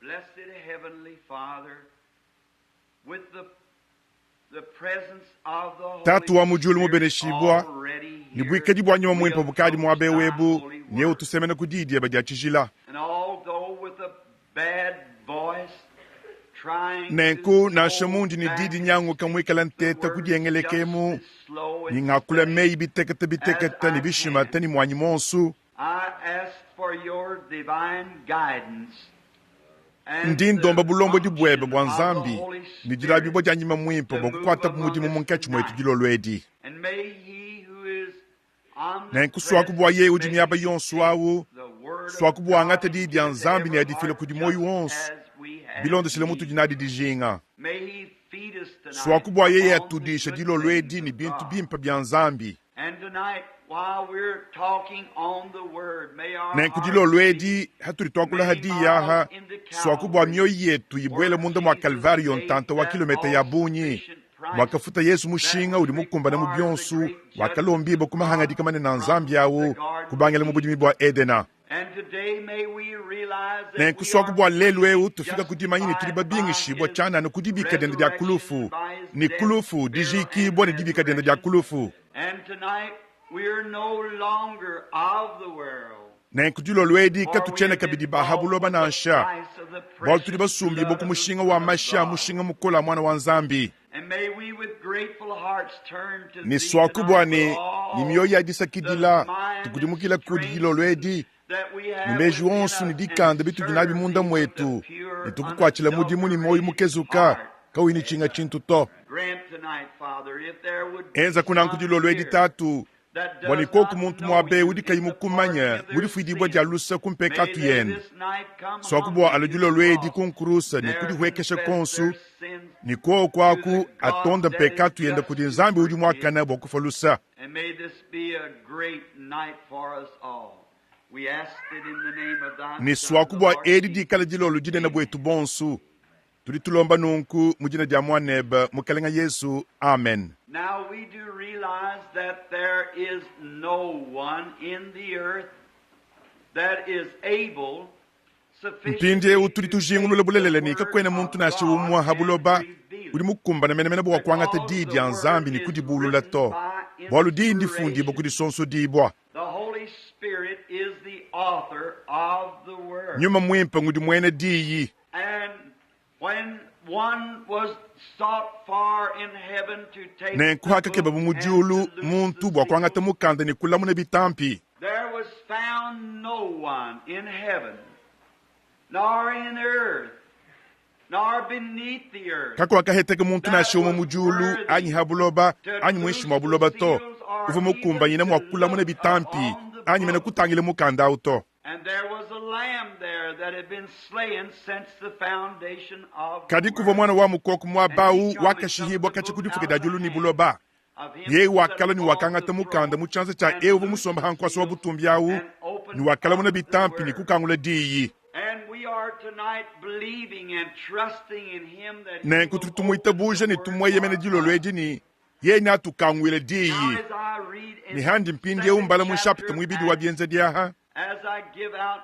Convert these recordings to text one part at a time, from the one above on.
Blessed Heavenly Father, with the presence of the Holy Tatu wa mu diulu Spirit mubeneshibua, already ne here, buikadi bua Nyuma we Muimpe bukadi approach muaba thy ebu, holy ne word. utusemena ku diyi diebe dia tshijila. And although with a bad voice, trying to Nenku nansha hold mundi ne back di dinyanguka muikala the nteta words kudiengeleka just emu, as slow ne and ngakula steady meyi bitekete as bitekete ne I bishimata can, ne muanyi muonso, I ask for your divine guidance and ndi ndomba the bulombodi buebe unction bua of the Nzambi Holy ne Spirit dilabibua dia Nyuma Muimpe to bua move kukuatabu among mudimu us munkatshi muetu tonight. dilolo edi. And may he who is Nenku suaku bua omnipresent yeye udi may miaba he yonso take awu, the word of suaku bua God angate and diyi give dia it to Nzambi ne every adifile heart kudi muoyo just wonso, as we have bilondeshile mutudi need. nadi dijinga. May he feed us tonight Suaku bua yeye upon the atudishe good dilolo things edi ne of bintu God. bimpe bia Nzambi. And tonight, while we're talking on the word, may our Nenku hearts dilolo be edi hatudi tuakula many hadiya aha, miles into suaku bua Calvary, mioyo yetu ibuele where munda mua Jesus Kalvario paid ntanta wa that kilometa ya bungi all-sufficient price wakafuta Yesu that mushinga was udi mukumbane mu required the bionso, great judgment wakalombibua of ku God mahangadika manene a from Nzambi the awu Garden kubangila of mu budimi Eden. bua Edena. And today may we realize that Nenku we suaku are bua lelu eu tufika ku dimanya ne tudi justified by babingishibua his tshianana ku dibika diende dia resurrection, kulufu, by his ne death, kulufu burial, and dijikibua ne dibika diende dia resurrection. kulufu. And tonight we are no longer of the world, Nenku dilolo edi for we katutshiena have been kabidi ba ha bought buloba with the nansha, price of the bualu tudi precious basumbibue blood ku of the mushinga wa Son of mashi a God. mushinga mukole a Muana wa Nzambi. And may we with grateful hearts turn to Ne thee suaku tonight bua with ne, ne all mioyo ya the disakidila mind and tukudimukila kudi strength dilolo edi, that we ne have meji within onso ne us and dikanda bitudi nabi serve munda thee with a muetu, ne pure, tukukuatshila mudimu ne muoyo unadulterated mukezuka heart. kauyi ne tshinga tshintu to. Grant tonight, Father, if there would be Enza kunanku some dilolo edi here Tatu, that bua ne does koku not muntu know muaba eu you udi kayi in the pardoning mukumanye of mu their difuidibua dia sins, lusa ku may mpekatu they yende. this night come Suaku bua humbly alue to the dilolo edi cross, ku nkurusa ne there kudihuekesha confess konsu, their sins ne kuoku to aku the God atonda that is mpekatu yende just kudi to Nzambi udi forgive. muakane bua kufa lusa. And may this be a great night for us all. We ask it in the name of thy Ne Son, suaku the bua Lord edi Jesus. dikala dilolo dinene Amen. buetu bonsu. Tudi tulomba nunku mu dina dia Muanebe, Mukalenga Yesu. Amen. Now we do realize that there is no one in the earth that is able Mpindieu sufficiently tudi to take tujingulula the bulelela ne Word kakuena muntu of nansha God umue ha and buloba reveal udi it. mukumbane menemene bua kuangata Because diyi the dia Word Nzambi ne is kudibulula written to, by bualu diyi ndifundibue inspiration. ku disonsodibua. The Holy Spirit is the author of the Word. Nyuma Muimpe ngudi muena diyi. And when one was sought for in heaven to take Nenku the book hakakebabu mu and to diulu loose the muntu bua kuangata seals, mukanda ne kulamuna bitampi, there was found no one in heaven, nor in earth, nor beneath the earth, kakuakaheteka muntu that nansha umue was mu diulu anyi worthy ha buloba to anyi muinshi loose mua the buloba to, seals or uvua even mukumbanyine to mua kulamuna look bitampi upon the anyi mene book. kutangila mukanda awu to. And there was a lamb there that had been slain since the foundation of the Kadi kuvua world. muana wa mukoko muaba And he awu come and took wakashihibua the katshia ku book difuka out dia of the diulu ne hand buloba. of him Yeye that sat wakalua ne upon wakangata the mukanda throne mu tshianza tshia and eu uvua loosed musomba the ha nkuasa wa seals butumbi awu, and ne opened wakalamuna up the bitampi ne word. kukangula diyi. And we are tonight believing and trusting in him that he Nenku will tudi open the tumuitabuja ne word tumueyemena for dilolo us. edi ne yeye neatukanguile Now diyi. as I read Ne in handi the mpindieu second mbala mu nshapita chapter muibidi of wa Acts, bienzedi aha, as I give out,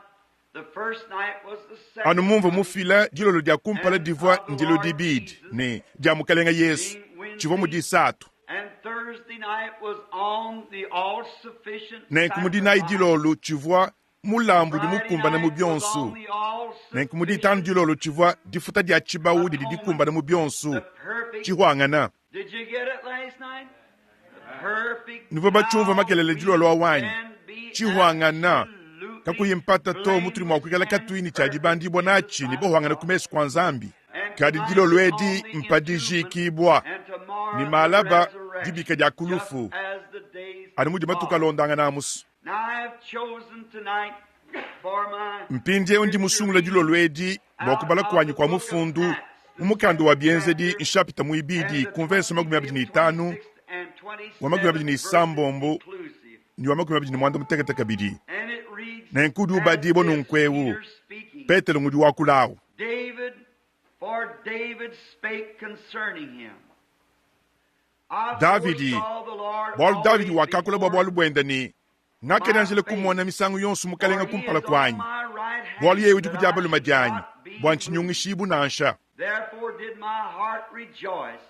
the first night was the anu second mumvua coming mufila dilolo dia kumpala and divua of the ndilo Lord dibidi Jesus, ne dia Mukalenga Yesu being tshivua mu Wednesday, disatu. and Thursday night was on the all-sufficient Nenku mu dinayi sacrifice. dilolo tshivua mulambu udi Friday mukumbane mu night was on bionso. the Nenku mu ditanu all-sufficient dilolo tshivua difuta dia tshibawu didi dikumbane atonement, mu bionso, the perfect. tshihuangana. Did you get it last night? The perfect Nuvua batshiumvua how makelele we dilolo awanyi, can be tshihuangana. absolutely Kakuyi mpata to mutudi mua blameless kuikala and katuyi ne tshia perfect dibandibua in the natshi ne sight of bohuangana ku God. mesu kua Nzambi. And Kadi tonight dilolo is edi on the mpa entombment, dijikibua and ne tomorrow the malaba resurrection, dibika dia just kulufu as the days anu mudi matuku follow. alondangana amusu. Now I have chosen tonight for my Mpindieu ndi scripture musungula dilolo reading edi bua out kubala of kuanyi the kua book of mufundu Acts, mu the mukanda wa second bienzedi chapter, nshapita and muibidi the ku mvese makumi abidi ne 25th, itanu 26th, and wa makumi abidi 27th ne verses isambombo inclusive. ne wa makumi abidi ne muanda mutekete kabidi. And it reads Nenku udi as ubadibua this, nunku eu, Peter speaking, Petelo ngudi wakula awu. David, for David spake concerning him. I Davidi, foresaw the Lord bualu Davidi always wakakula bua before bualu buende ne, my ngakadianjila kumona face, misangu yonso for mukalenga he kumpala is on kuanyi, my right bualu yeye hand udi that ku dia I balume should dianyi, not be bua ntshinyungishibu nansha. Therefore did my heart rejoice,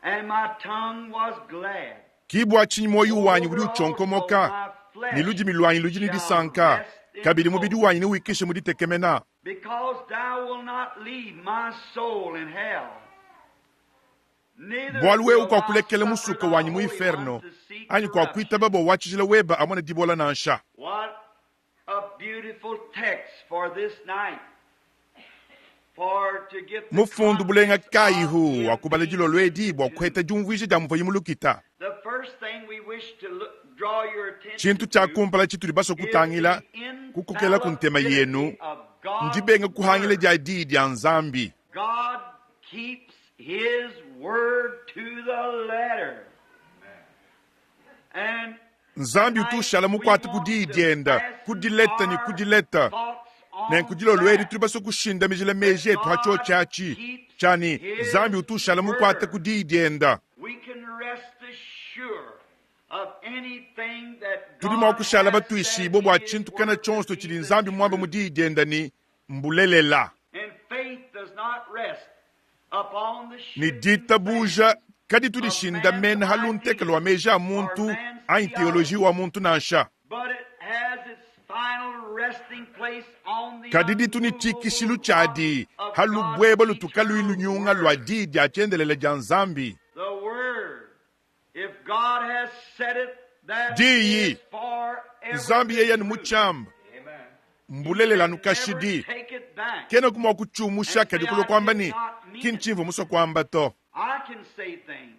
and my tongue was glad. Ki bua tshinyi muoyo wanyi udi utshionkomoka, ne ludimi luanyi ludi ne disanka, kabidi mubidi wanyi newikishe mu ditekemena. Because thou wilt not leave my soul in hell. Neither Bualu wewe will thou kuakulekela suffer musuka thy wanyi mu Holy inferno, One to see anyi kuakuitaba bua wa tshijila webe amone dibola nansha. What a beautiful text for this night. For to get the Mufundu bulenga context kayi of hu him wa kubala being dilolo edi bua to kuheta diumvuija dia muvuaye mu lukita. The first thing we wish to look, draw your attention Tshintu tshia to kumpala tshitudi basue is kutangila the kukokela ku ntema yenu infallibility of God's ndibenga kuhangila word. dia diyi dia Nzambi. God keeps His word to the letter. And Nzambi utu ushala mukwate ku diyi dienda, ku dileta ne ku dileta. Nenku dilolo edi tudi basue kushindamijila meji etu ha tshiotshi atshi tshiani Nzambi utu ushala mukwate ku diyi dienda. We can rest assured of anything that Tudi mua God kushala has batuishibue said bua in His tshintu kana word tshionso to be tshidi the Nzambi muambe mu truth. diyi dienda ni mbulelela. And faith does not rest upon the Ni shifting ditabuja sands kadi of man's tudishindamena ha lunteke ideas lua meji a or muntu man's anyi teoloji theology, wa muntu nansha. but it has its final resting place on the Kadi ditu ni tshikishilu unmovable rock tshiadi of ha God's lubweba lutukalui eternal lunyunga lua word. diyi dia tshiendelele dia Nzambi. The word. If God has said it, that Diyi is forever Nzambi the yeye ni truth. mutshiamba He mbulelela can nu never kashidi take it back kena kumua kutshiumusha and kadi say, kulua I kuamba did ni not mean ki it. ntshimvua musue kuamba to. I can say things.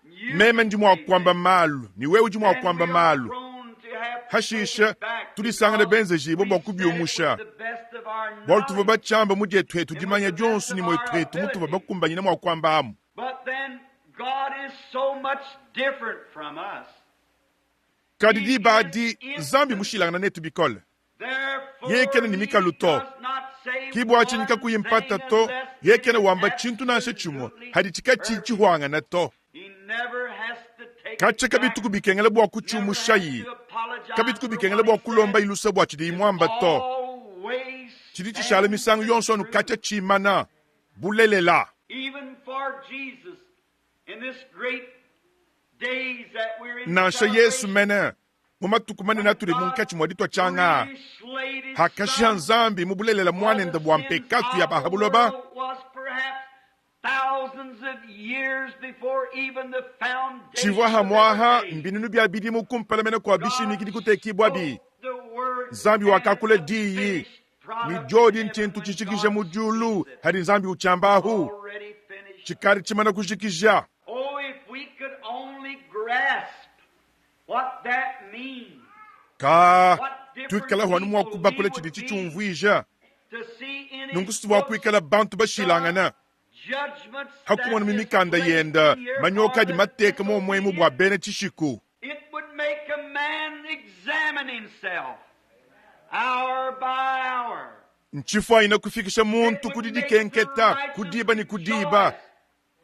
You Meme can ndi mua say kuamba things. malu ni wewe udi mua And kuamba we are malu. prone to have to take Hashisha it back tudisangane because benzejibue bua we said it with kubiumusha. the best of our Bualu tuvua knowledge batshiamba mu dietu etu and with dimanya the best dionso of ni our muetu etu mutuvua ability. bakumbanyine mua kuamba amu. But then God is so much different from us. Kadi He diba is adi Nzambi infinite. mushilangana netu bikole. Yeye Therefore, kena ne he mikalu to. does not say Ki bua tshinyi one kakuyi thing mpata to, unless yeye it kena is wamba tshintu nansha tshimue absolutely hadi tshikatshi perfect. tshihwangana to. He never has to take Katshia it back, kabituku bikengela bua never has kutshiumushayi, to apologize kabituku for bikengela what bua he kulomba said. ilusa bua tshidi It muamba to. always Tshidi tshishala stands misangu the yonso anu truth. katshia tshimana bulelela. Even for Jesus, in this great days that we're in Nansha Yesu celebration, mene mu matuku manene when atudi God munkatshi mua ditua tshianga really slayed his hakashiha son Nzambi mu bulelela for the muanende bua sins mpekatu ya of the bahabuloba world was perhaps thousands of years before even the tshivua foundation of every hamwaha day. mbinunu bia bidimu kumpala mene kua God bishimikidi kutekibua bi spoke the word Nzambi and it's wakakula a diyi finished ni product diodi in heaven ntshintu when tshishikija God mu diulu speaks it. hadi Nzambi utshiambahu Already finished. tshikari tshimana kujikija. Oh, if we could only grasp what that means, Ka what different tuikala hwanu mua people we kubakula would tshidi be tshitshiumvuija to see in nunku his situvua books kuikala bantu the bashilangana judgments hakumona that mu is mikanda placed yenda here manyoka for adi the mateka momwemu bua disobedient. bena tshishiku. It would make a man examine himself hour by hour. Ntshifuanyina kufikisha It muntu would ku make the didikenketa ku righteous diba ne ku diba. rejoice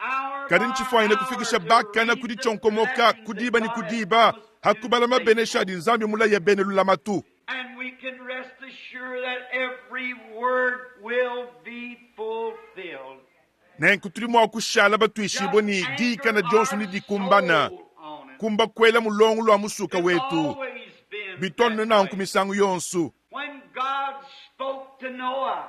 hour Kadi by ntshifuanyina hour kufikisha to bakana read ku the ditshonkomoka blessings ku that diba ne ku God has diba promised to hakubala the mabenesha faithful. adi Nzambi mulaye bene lulamatu. And we can rest assured that every word will be fulfilled. Nenku tudi mua kushala batuishibue Just ni anchor dikana dionso our ni dikumbana soul on it. kumba kuela mulongo lua musuka It's wetu always been bitonne that nanku way. misangu yonso. When God spoke to Noah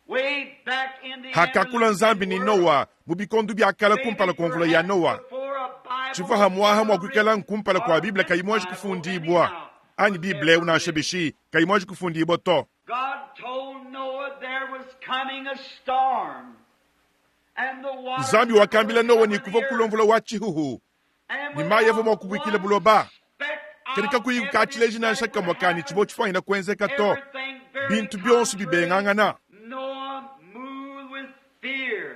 way back in the Hakakula Nzambi antediluvian ni world, Noa mu bikondo biakala maybe kumpala kua mvula ya perhaps Noa before a Bible tshivua was hamwaha ever mua kuikala written, nkumpala kua or Biblia this kayi muanji Bible kufundibua anyhow anyi was Biblia ever unansha written. bishi kayi muanji kufundibua to. God told Noah there was coming a storm, and the waters Nzambi were going wakambila to Noa cover ni the kuvua earth. kulomvula wa tshihuhu And ni mayi avua without mua kubuikila one buloba. speck Kadi of kakuyi evidence katshileji that nansha it would kamua kani happen, tshivua tshifuanyina kuenzeka to. everything very Bintu bionso contrary, bibengangana. Noah moved with fear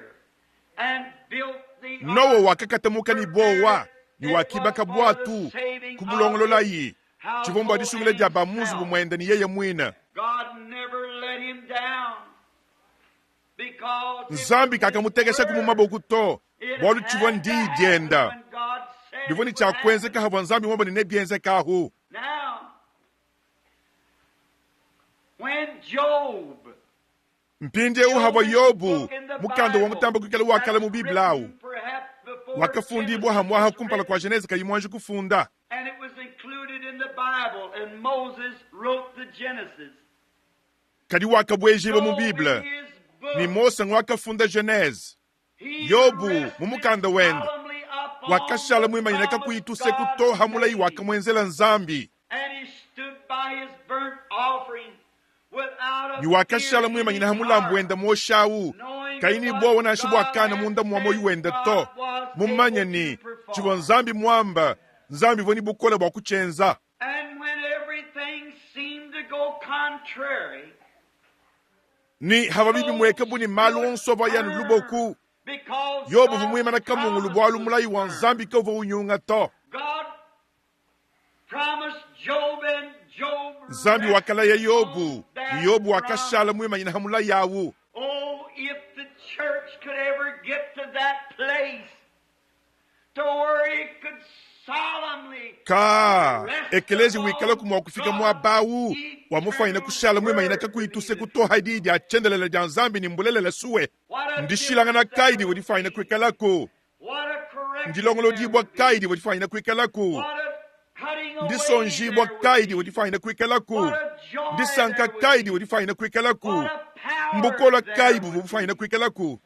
and built the Noa ark, wakakatamuka ni prepared bowa it. ni It was wakibaka for the bwatu saving of his kubulongololayi tshivua mbua household disungila and dia ba mu nzubu himself. muende ni yeye muine. God never let him down because it was Nzambi his kakamutekesha ku mu word. maboku to It bualu tshivua had to ndiyi happen dienda when God said bivua it ni would tshiakuenzeka happen. havua Nzambi muamba ne nebienzekahu. Now, when Job Mpindieu havua Yobo, mukanda wa mutamba kuikala wa kale mu Bible au, wakafundibua hamwaha kumpala kua Genese kayi muanji kufunda. Kadi wakabuejibua mu Bible, ne Mose nguakafunda Genese. Yobo mu mukanda wende wakashala muimanyine kakuyi tuseku to ha mulayi wakamuenzela Nzambi. Ne wakashala muimanyine ha mulambu wende muosha au, kayi ne buowa nansha bua kana munda mua muoyo wende to, mumanye ne, tshivua Nzambi muamba, Nzambi uvua ne bukole bua kutshienza. Ne havua bimueka bu ne malu onso avua aya ne luboku, Yobo uvua muimana kamungulu bualu mulayi wa Nzambi kauvua unyunga to. Nzambi wakalaya Yobo, ne Yobo wakashala muimanyine ha mulayi au. Ka ekeleziya wikalaku mua kufika muaba au wamufwanyina kushala muimanyina kakuyi tuseku to ha diyi dia tshiendelele dia Nzambi ne mbulelela sue. Ndishilangana kayi divua difwanyina kuikalaku? Ndilongolodibua kayi divua difwanyina kuikalaku? Ndisonjibua kayi divua difwanyina kuikalaku? Ndisanka kayi divua difwanyina kuikalaku? Mbukola kayi buvua bufwanyina kuikalaku?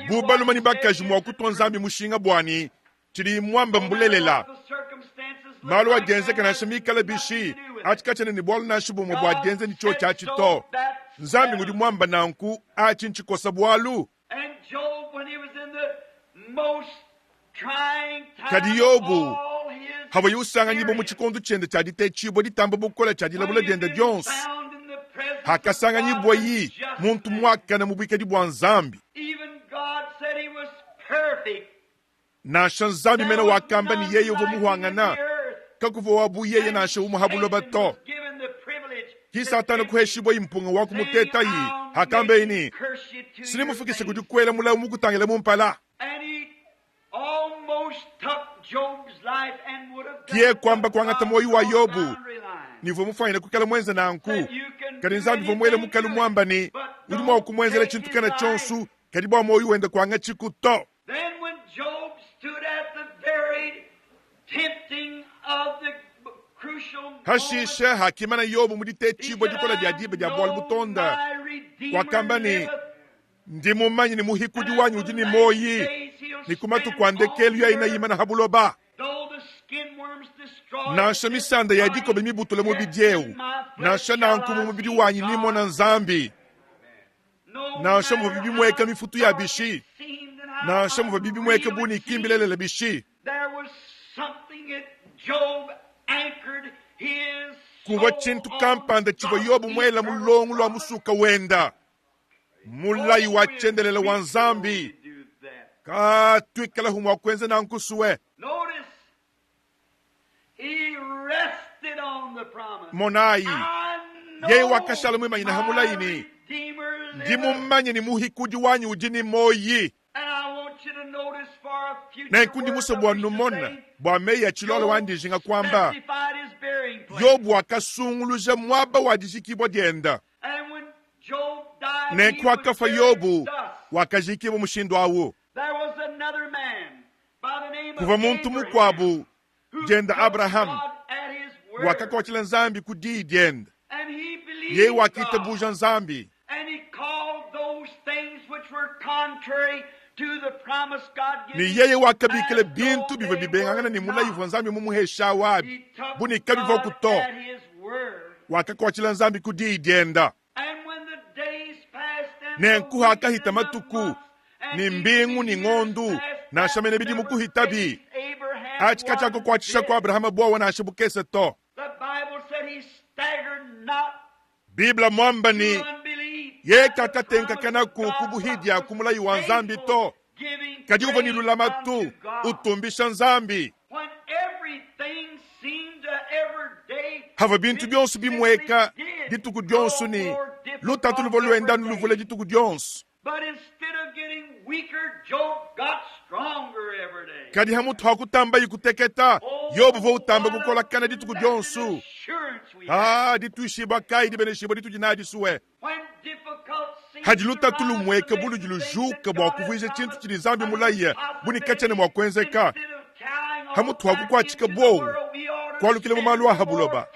Bu balume ne bakaji mua kutua Nzambi mushinga buani tshidiyi muambe mbulelela. Malu adi enzeka nansha mikale bishi, atshi katshiena ne bualu nansha bumue bua dienza ne tshiotshi atshi to. Nzambi ngudi muambe nanku, atshi ntshikosa bualu. Kadi Yobo, havuaye usanganyibua mu tshikondo tshiende tshia ditetshibua ditamba bukole tshia dilabula diende dionso, hakasanganyibuayi muntu muakane mu buikadi bua Nzambi, nansha Nzambi mene wakamba ne yeye uvua muhuangana, kakuvua wa bu yeye nansha umue ha buloba to. Ki Satana kuheshibuayi mpunga wa kumutetayi, hakambeye ne, Sinimufikishe kudi kuela mulawu mukutangile mu mpala. Kiye kuamba kuangata muoyo wa Yobo, ne uvua mufuanyine kuikala muenze nanku, kadi Nzambi uvua muele mukalu muamba ne, udi mua kumuenzela tshintu kena tshionso, kadi bua muoyo wende kuangatshiku to. Hashishe hakimana Yobo mu ditetshibua dikole dia diba dia bualu butonda, wakamba ne, Ndi mumanye ne muhikudi wanyi udi ne muoyi, ne ku matuku a ndekelu ya ina imana ha buloba. Nansha misanda ya dikoba mibutule mubidi eu, nansha nanku mu mubidi wanyi nimona Nzambi. Nansha muvua bimueka mifutu ya bishi, nansha muvua bimueka bu ne ki mbilelela bishi, kuvua tshintu kampanda tshivua Yobo muela mulongo lua musuka wenda. Mulayi wa tshiendelele wa Nzambi katuikalahu mua kuenza nanku sue. Monayi, yeye wakashala muimanyine ha mulayi ne, Ndi mumanye ne muhikudi wanyi udi ne muoyi. Nenku ndi musue bua numone bua meyi a tshiloolo wa ndijinga kuamba, Yobo wakasunguluja muaba wa dijikibua diende. Nenku hakafua Yobo, wakajikibua mushindu au. Kuvua muntu mukuabu diende Abrahama, wakakuatshila Nzambi ku diyi diende. Yeye wakitabuja Nzambi. Ne yeye wakabikila bintu bivua bibengangana ne mulayi uvua Nzambi mumuhesha wabi bu ne kabivuaku to. Wakakuatshila Nzambi ku diyi diende. Nenku hakahita matuku ne mbingu ne ngondu nansha mene bidimu kuhitabi, atshi katshiakukuatshisha ku Abrahama buowa nansha bukese to. Bible muamba ne, yeye kakatenkakanaku ku buhidia ku mulayi wa Nzambi to, kadi uvua ne lulamatu utumbisha Nzambi. Havua bintu bionso bimueka dituku dionso ne lutatu luvua luenda luvula dituku dionso. Kadi hamutu ha kutambayi kuteketa, Yobo uvua utamba kukolakana dituku dionso. Ah, dituishibua kayi dibeneshibua ditudi nadi sue! Hadi lutatu lumueka bu ludi lujuka bua kuvuija tshintu tshidi Nzambi mulaye bu ne katshiena mua kuenzeka, hamutu ha kukuatshika buowa, kualukila mu malu a ha buloba,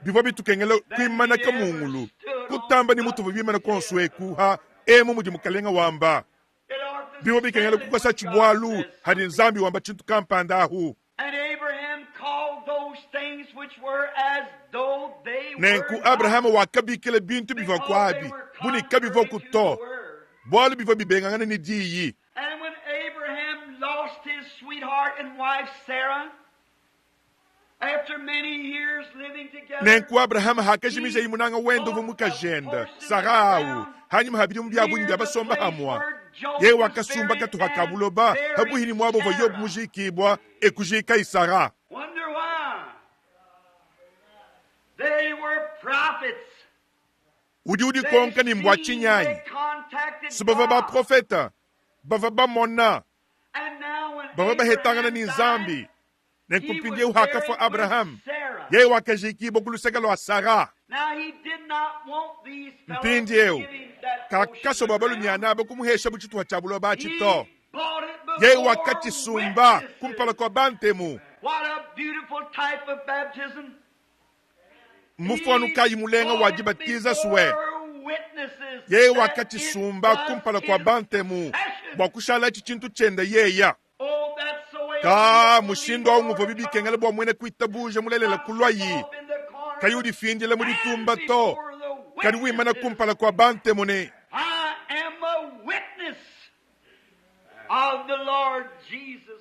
bivua bitukengela kuimana kamungulu, kutamba ne mutuvua bimana kuonso eku ha emu mudi Mukalenga wamba. Bivua bikengela kukosa tshibualu hadi Nzambi wamba tshintu kampanda ahu. Nenku Abrahama wakabikila bintu bivua kuabi bu ne kabivuaku to, bualu bivua bibengangana ne diyi. Nenku Abrahama hakajimijayi munanga wende uvua mukajende Sara au hanyima ha bidimu bia bungi bia basomba hamua, yeye wakasumba katuha ka buloba habuihi ne muaba uvua Yobo mujikibua, e kujiikayi Sara. Udi udikonka ne mbua tshinyi anyi? Si bavua baprofeta, bavua bamona, bavua bahetangana ne Nzambi. Nenku mpindieu hakafua Abrahama, yeye wakajikibua ku luseke lua Sara. Mpindieu kakasua bua balumiana aba kumuheshabu tshituha tshia buloba atshi to. Yeye wakatshisumba kumpala kua bantemu. Mmufuanu kayi mulenga wa dibatiza sue! Yeye wakatshisumba kumpala kua bantemu bua kushalatshi tshintu tshiende yeya. Ka mushindu au nguvua bikengela bua muena kuitabuja mulelela kuluayi kayi udifindila mu ditumba to, kadi wimana kumpala kua bantemu ne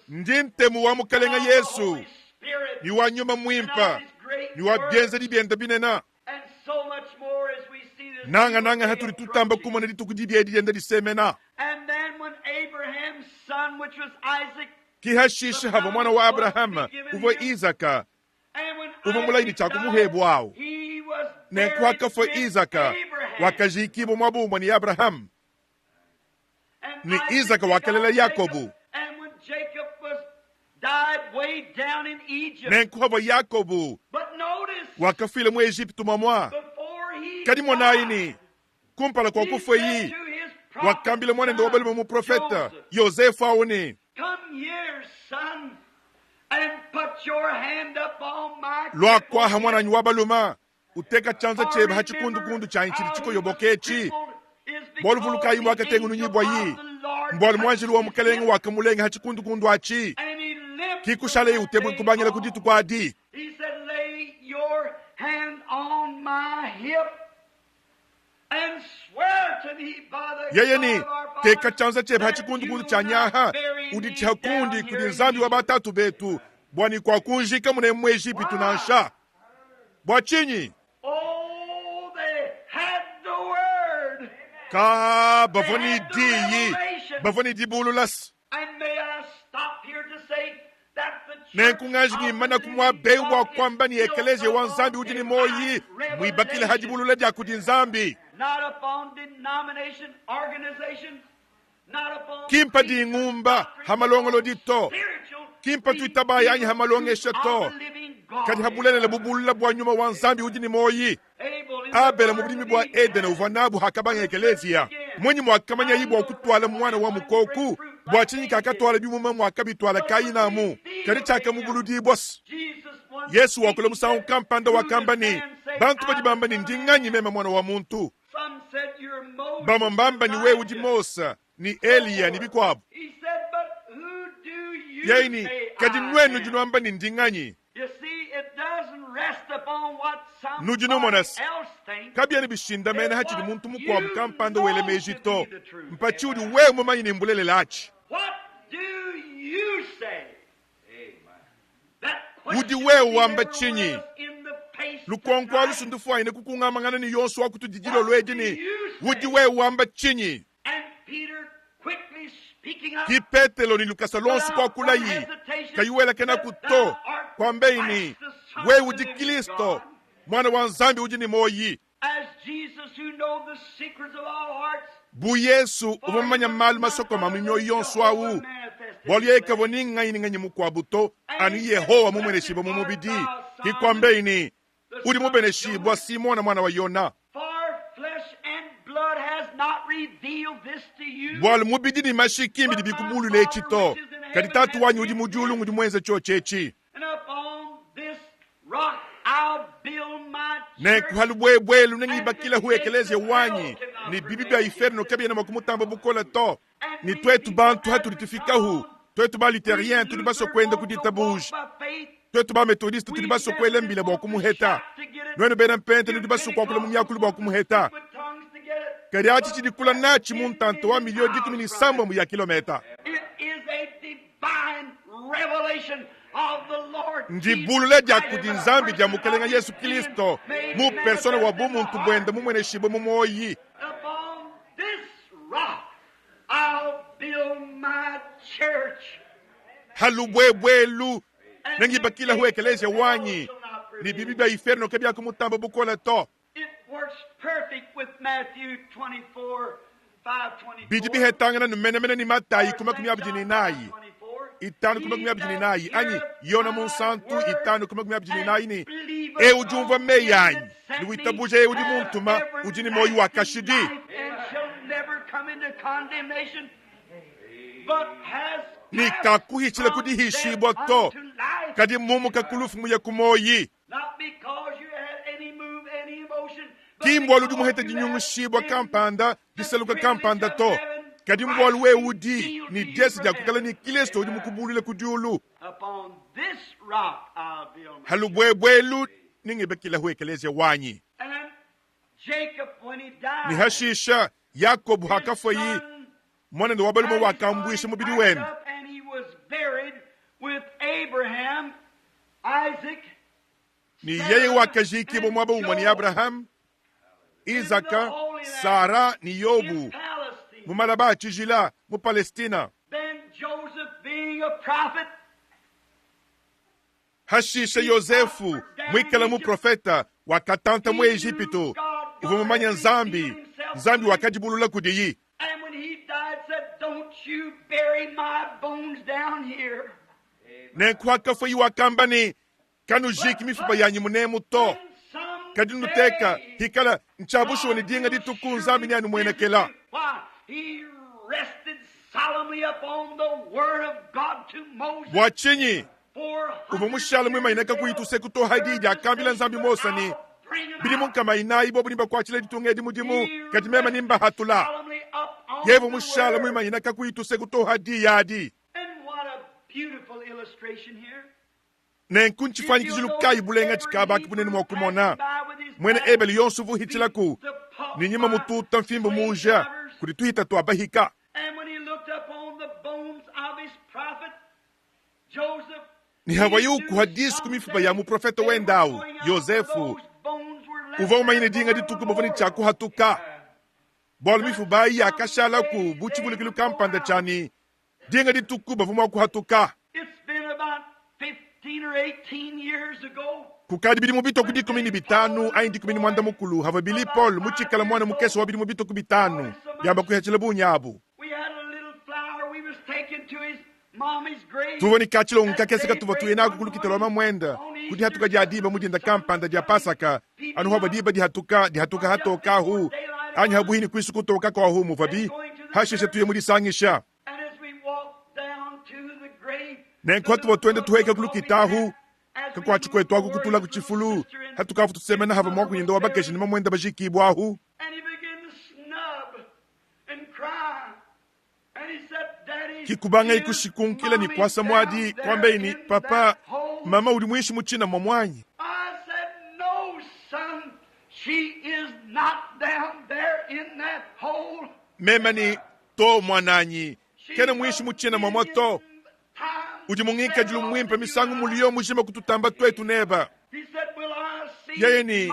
Ndi ntemu wa Mukalenga Yesu ne wa Nyuma Muimpe ne wa bienzedi biende binene. Nangananga hatudi tutamba kumona dituku dibi edi dienda disemena. Ki hashishe havua muana wa Abrahama uvua Izaka uvua mulayi ne tshia kumuhebua au. Nenku hakafua Izaka, wakajikibua muaba umue ne Abrahama. Ne Izaka wakalela Yakobo. Nenku havua Yakobo wakafuila mu Ejipitu muamua. Kadi monayi ne, kumpala kua kufueyi, wakambila muanende wa balume muprofete Yosefe au ne, Lua kuaha muananyi wa balume, uteka tshianza tshiebe ha tshikundukundu tshianyi tshidi tshikoyoboka etshi. Bualu vulukayi muakatengununyibua yi, mbualu muanjelu wa Mukelenge wakamulenga ha tshikundukundu atshi, ki kushaleye utebuka kubangila ku dituku adi. Yeye ne, Teka tshianza tshiebe ha tshikundukundu tshianyi aha, uditshiha kundi kudi Nzambi wa batatu betu, bua ne kuakunjika munemu mu Ejipitu nansha. Bua tshinyi? Ka bavua ne diyi, bavua ne dibulula. Nenku nganji ngimana ku muaba eu bua kuamba ne ekeleziya wa Nzambi udi ne muoyi muibakila ha dibulula dia kudi Nzambi. Ki mpa dingumba ha malongolodi to, ki mpa tuitabayi anyi ha malongesha to, kadi ha bulelela bubulula bua nyuma wa Nzambi udi ne muoyi. Abele mu budimi bua Edene uvua nabu hakabanga ekeleziya. Munyi muakamanyayi bua kutuala muana wa mukoku? Bua tshinyi kakatuala bimuma muakabituala Kaina amu? Kadi tshiakamubuludibua. Yesu wakula musangu kampanda wakamba ne, Bantu badi bamba ne ndi nganyi meme muana wa muntu? Bamue mbamba ne wewe udi Mose ne Eliya ne bikuabu. Yeye ne, kadi nuenu nudi nuamba ne ndi nganyi? Nudi numona se, kabiena bishindamena ha tshidi muntu mukuabu kampanda wela meji to, mpa tshiudi wewe mumanye ne mbulelela atshi. Udi wewe wamba tshinyi? Lukonko alu sundufuanyine kukungamangana ne yonso wa kutudi dilolo edi ne, Udi wewe wamba tshinyi? Ki Petelo ne lukasa luonso kuakulayi, kayi welakenaku to, kuambeyi ne, Wewe udi Kristo, Muana wa Nzambi udi ne muoyi. Bu Yesu uvua mumanye malu masokome a mu mioyo yonso au, bualu yeye kavua ni nganyi ni nganyi mukuabu to, anu Yehowa mumueneshibue mu mubidi, ke kuambaye ne, Udi mubeneshibua, Simona muana wa Yona, bualu mubidi ne mashi ki mbidi bikubulule etshi to, kadi Tatu wanyi udi mu diulu ngudi muenze tshiotshi etshi. Nenku ha lubuebue nengibakilehu ekeleziya wanyi, ne bibi bia iferno kabiena mua kumutamba bukole to. Ne tuetu bantu hatudi tufikahu, tuetu ba Lutherien tudi basue kuenda ku ditabuja, tuetu ba Methodiste tudi basue kuela mbila bua kumuheta, nuenu bena Mpente nudi basue kuakula mu miakulu bua kumuheta, kadi atshi tshidi kula natshi mu ntanta wa miliyo 17 ya kilometa. Ndibulula dia kudi Nzambi dia Mukelenge Yesu Kilisto mu persona wa bumuntu buende mumueneshibue mu muoyi. Ha lubuebue nengibakilehu ekeleziya wanyi, ne bibi bia iferno kabiakumutamba bukole to. Bidi bihetangana ne menemene ne Matayi ku 24, 5 ku 24, anyi Yona Munsantu 5 ku 24 ne, Eu udi umvua meyi anyi ne witabuja eu udi muntuma udi ne muoyo wa kashidi. Ne kakuhitshila ku dihishibua to, kadi mumuka ku lufu muye ku muoyi. Ki mbualu udi muhete dinyungushibua kampanda, disaluka kampanda to, kadi mbualu wewe udi ne diese dia kuikala ne Kilisto udi mukubulule ku diulu. Ha lubuebue elu nengibakilehu ekeleziya wanyi. Ne hashisha Yakobo hakafuayi, muanende wa balume wakambuisha mubidi wende. Ne yeye wakajikibua muaba umue ne Abrahame, Izaka, Sara ne Yobo mu malaba a tshijila mu Palestina. Hashishe Yozefu, muikale muprofete, wakatanta mu Ejipitu, uvua mumanye Nzambi, Nzambi wakadibulula kudiyi. Nenku hakafua wakamba ne, Kanujiki mifuba yanyi munemu to, kadi nuteka hikala ntshia bushuwa ne dinga dituku Nzambi neanumuenekela. Bua tshinyi uvua mushale muimanyine kakuyi tuseku to ha diyi diakambila Nzambi Mose ne, Bidimu 400 bobu nebakuatshile ditunga edi mudimu, kadi meme nembahatula? Yeye uvua mushale muimanyine kakuyi tuseku to ha diyi adi. Nenku ntshifuanyikijilu kayi bulenga tshikabaki bunene mua kumona? Muena Ebelu yonso uvua uhitshilaku ne nyima mututa mfimbu muuja kudi tuhita tua bahika. Ne havuaye ukuha disu ku mifuba ya muprofete wende au, Yosefu, uvua mumanye ne dinga dituku bavua ne tshia kuhatuka, bualu mifuba ayi yakashalaku bu tshivulukilu kampanda tshia ne Dinga dituku bavua mua kuhatuka. Kukadi bidimu bitue ku 15 anyi 15 havua Billy Paul mutshikale muana mukese wa bidimu bitue ku bitanu biamba kuihatshila bungi abu. Tuvua ne katshilongo kakese katuvua tuye naku ku lukita lua mamuende ku dihatuka dia diba mu dinda kampanda dia Pasaka, anu havua diba dihatuka dihatuka hatokahu anyi habuhi ne kuisu kutoka kuahu muvuabi, hashishe tuye mu disangisha. Nenku hatuvua tuenda tuhueka ku lukita ahu, kakuatshi kuetu aku kutula ku tshifulu, hatukavu tusemena havua muakunyende wa bakeshi ne mamuende bajikibua ahu. Kikubangayi kushikunkila ne kuasa muadi, kuambaye ne, Papa, mama udi muinshi mu tshina muamu anyi? Meme ne, To, muananyi, kena muinshi mu tshina muamua to. Udi mu ngikadilu muimpe misangu muliyo mujima kututamba tuetu neba. Yeye ne,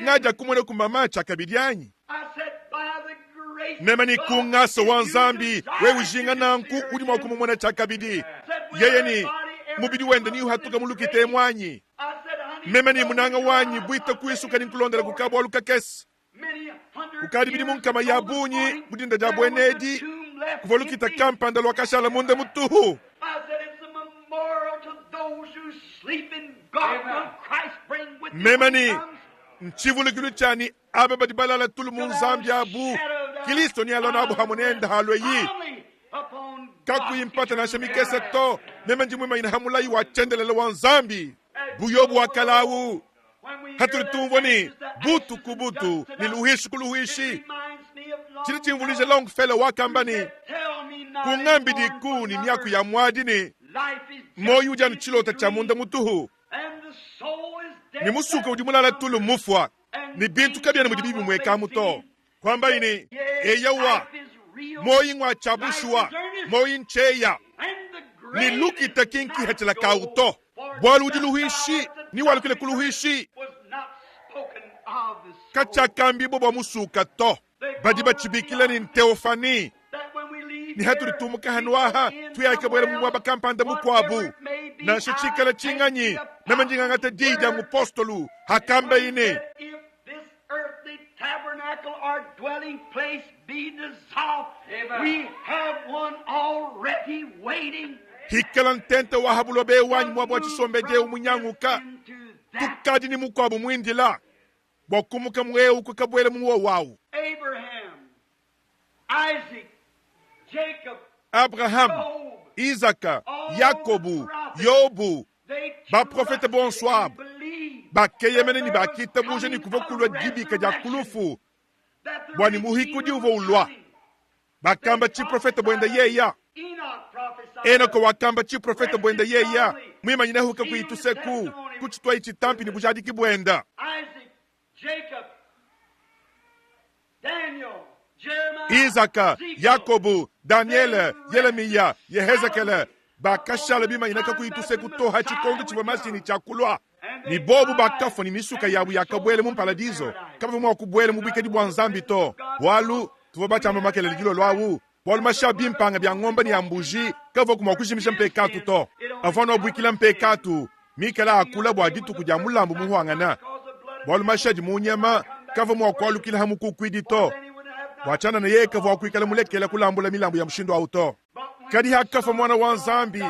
Ngadia kumona ku mama tshiakabidi anyi? Meme ne, Ku ngasa wa Nzambi, wewe ujinga nanku, udi mua kumumona tshiakabidi. Yeye ne, Mubidi wende niuhatuka mu lukita emu anyi? Meme ne, Munanga wanyi, buita kuisu kadi nkulondela ku kabualu kakese. Kukadi bidimu nkama ya bungi mu dinda dia buena edi, kuvua lukita kampanda luakashala munda mutuhu. Meme ne, Ntshivulukilu tshianyi aba badi balala tulu mu Nzambi abu, Kilisto nealua nabu hamue nende halueyi. Kakuyi mpata nansha mikese to, meme ndi muimanyine ha mulayi wa tshiendelele wa Nzambi. Bu Yobo wa kale awu, hatudi tumvua ne butu ku butu ne luhishi ku luhishi, tshidi tshimvuluija Longfellow wakamba ne, Kungambidi ne miaku ya muadi ne, muoyo udi anu tshilota tshia munda mutuhu, ne musuka udi mulala tulu mufua, ne bintu kabiena mudi bibimuekamu to. Kuambayi ne, Eyowa, muoyo ngua tshia bushuwa, muoyo ntshieya, ne lukita ki nkihatshila kawu to, bualu udi luhuishi ne walukile ku luhuishi. Katshiakambibua bua musuka to. Badi batshibikila ne nteofani, ne hatudi tumuka hanu aha tuyaka buela mu muaba kampanda mukuabu, nansha tshikala tshinganyi, meme ndi ngangata diyi dia mupostolu hakambayi ne, Hikala ntenta wa ha buloba eu anyi muaba wa tshisombedi eu munyanguka, tukadi ne mukuabu muindila bua kumuka mu eu kukabuela mu wowawu. Abrahama, Izaka, Yakobu, Yobu, baprofete bonso abu bakeyemena ne bakitabuja ne kuvua kulua dibika dia ku lufu bua ne muhikudi uvua ulua. Bakamba tshiprofete buenda yeya. Enoko wakamba tshiprofete buenda yeya muimanyinehu kakuyi tuseku kutshituayi tshitampi ne bujadiki buenda. Izaka, Yakobu, Daniele, Yelemiya, Yehezekele bakashala bimanyina kakuyi tuseku to ha tshikondo tshivua mashinyi tshia kulua. Ne bobu bakafua ne misuka yabu yakabuela mu mparadizo, kabavua mua kubuela mu buikadi bua Nzambi to, bualu tuvua batshiamba makelele dilolo awu, bualu mashi a bimpanga bia ngombe ne a mbuji kavuaku mua kujimija mpekatu to, avua anu abuikila mpekatu, mikale akula bua dituku dia mulambu muhuangana, bualu mashi adi mu nyama kavua mua kualukila ha mukukuidi to, bua tshianana yeye kavua kuikala mulekela kulambula milambu ya mushindu au to. Kadi hakafua Muana wa Nzambi,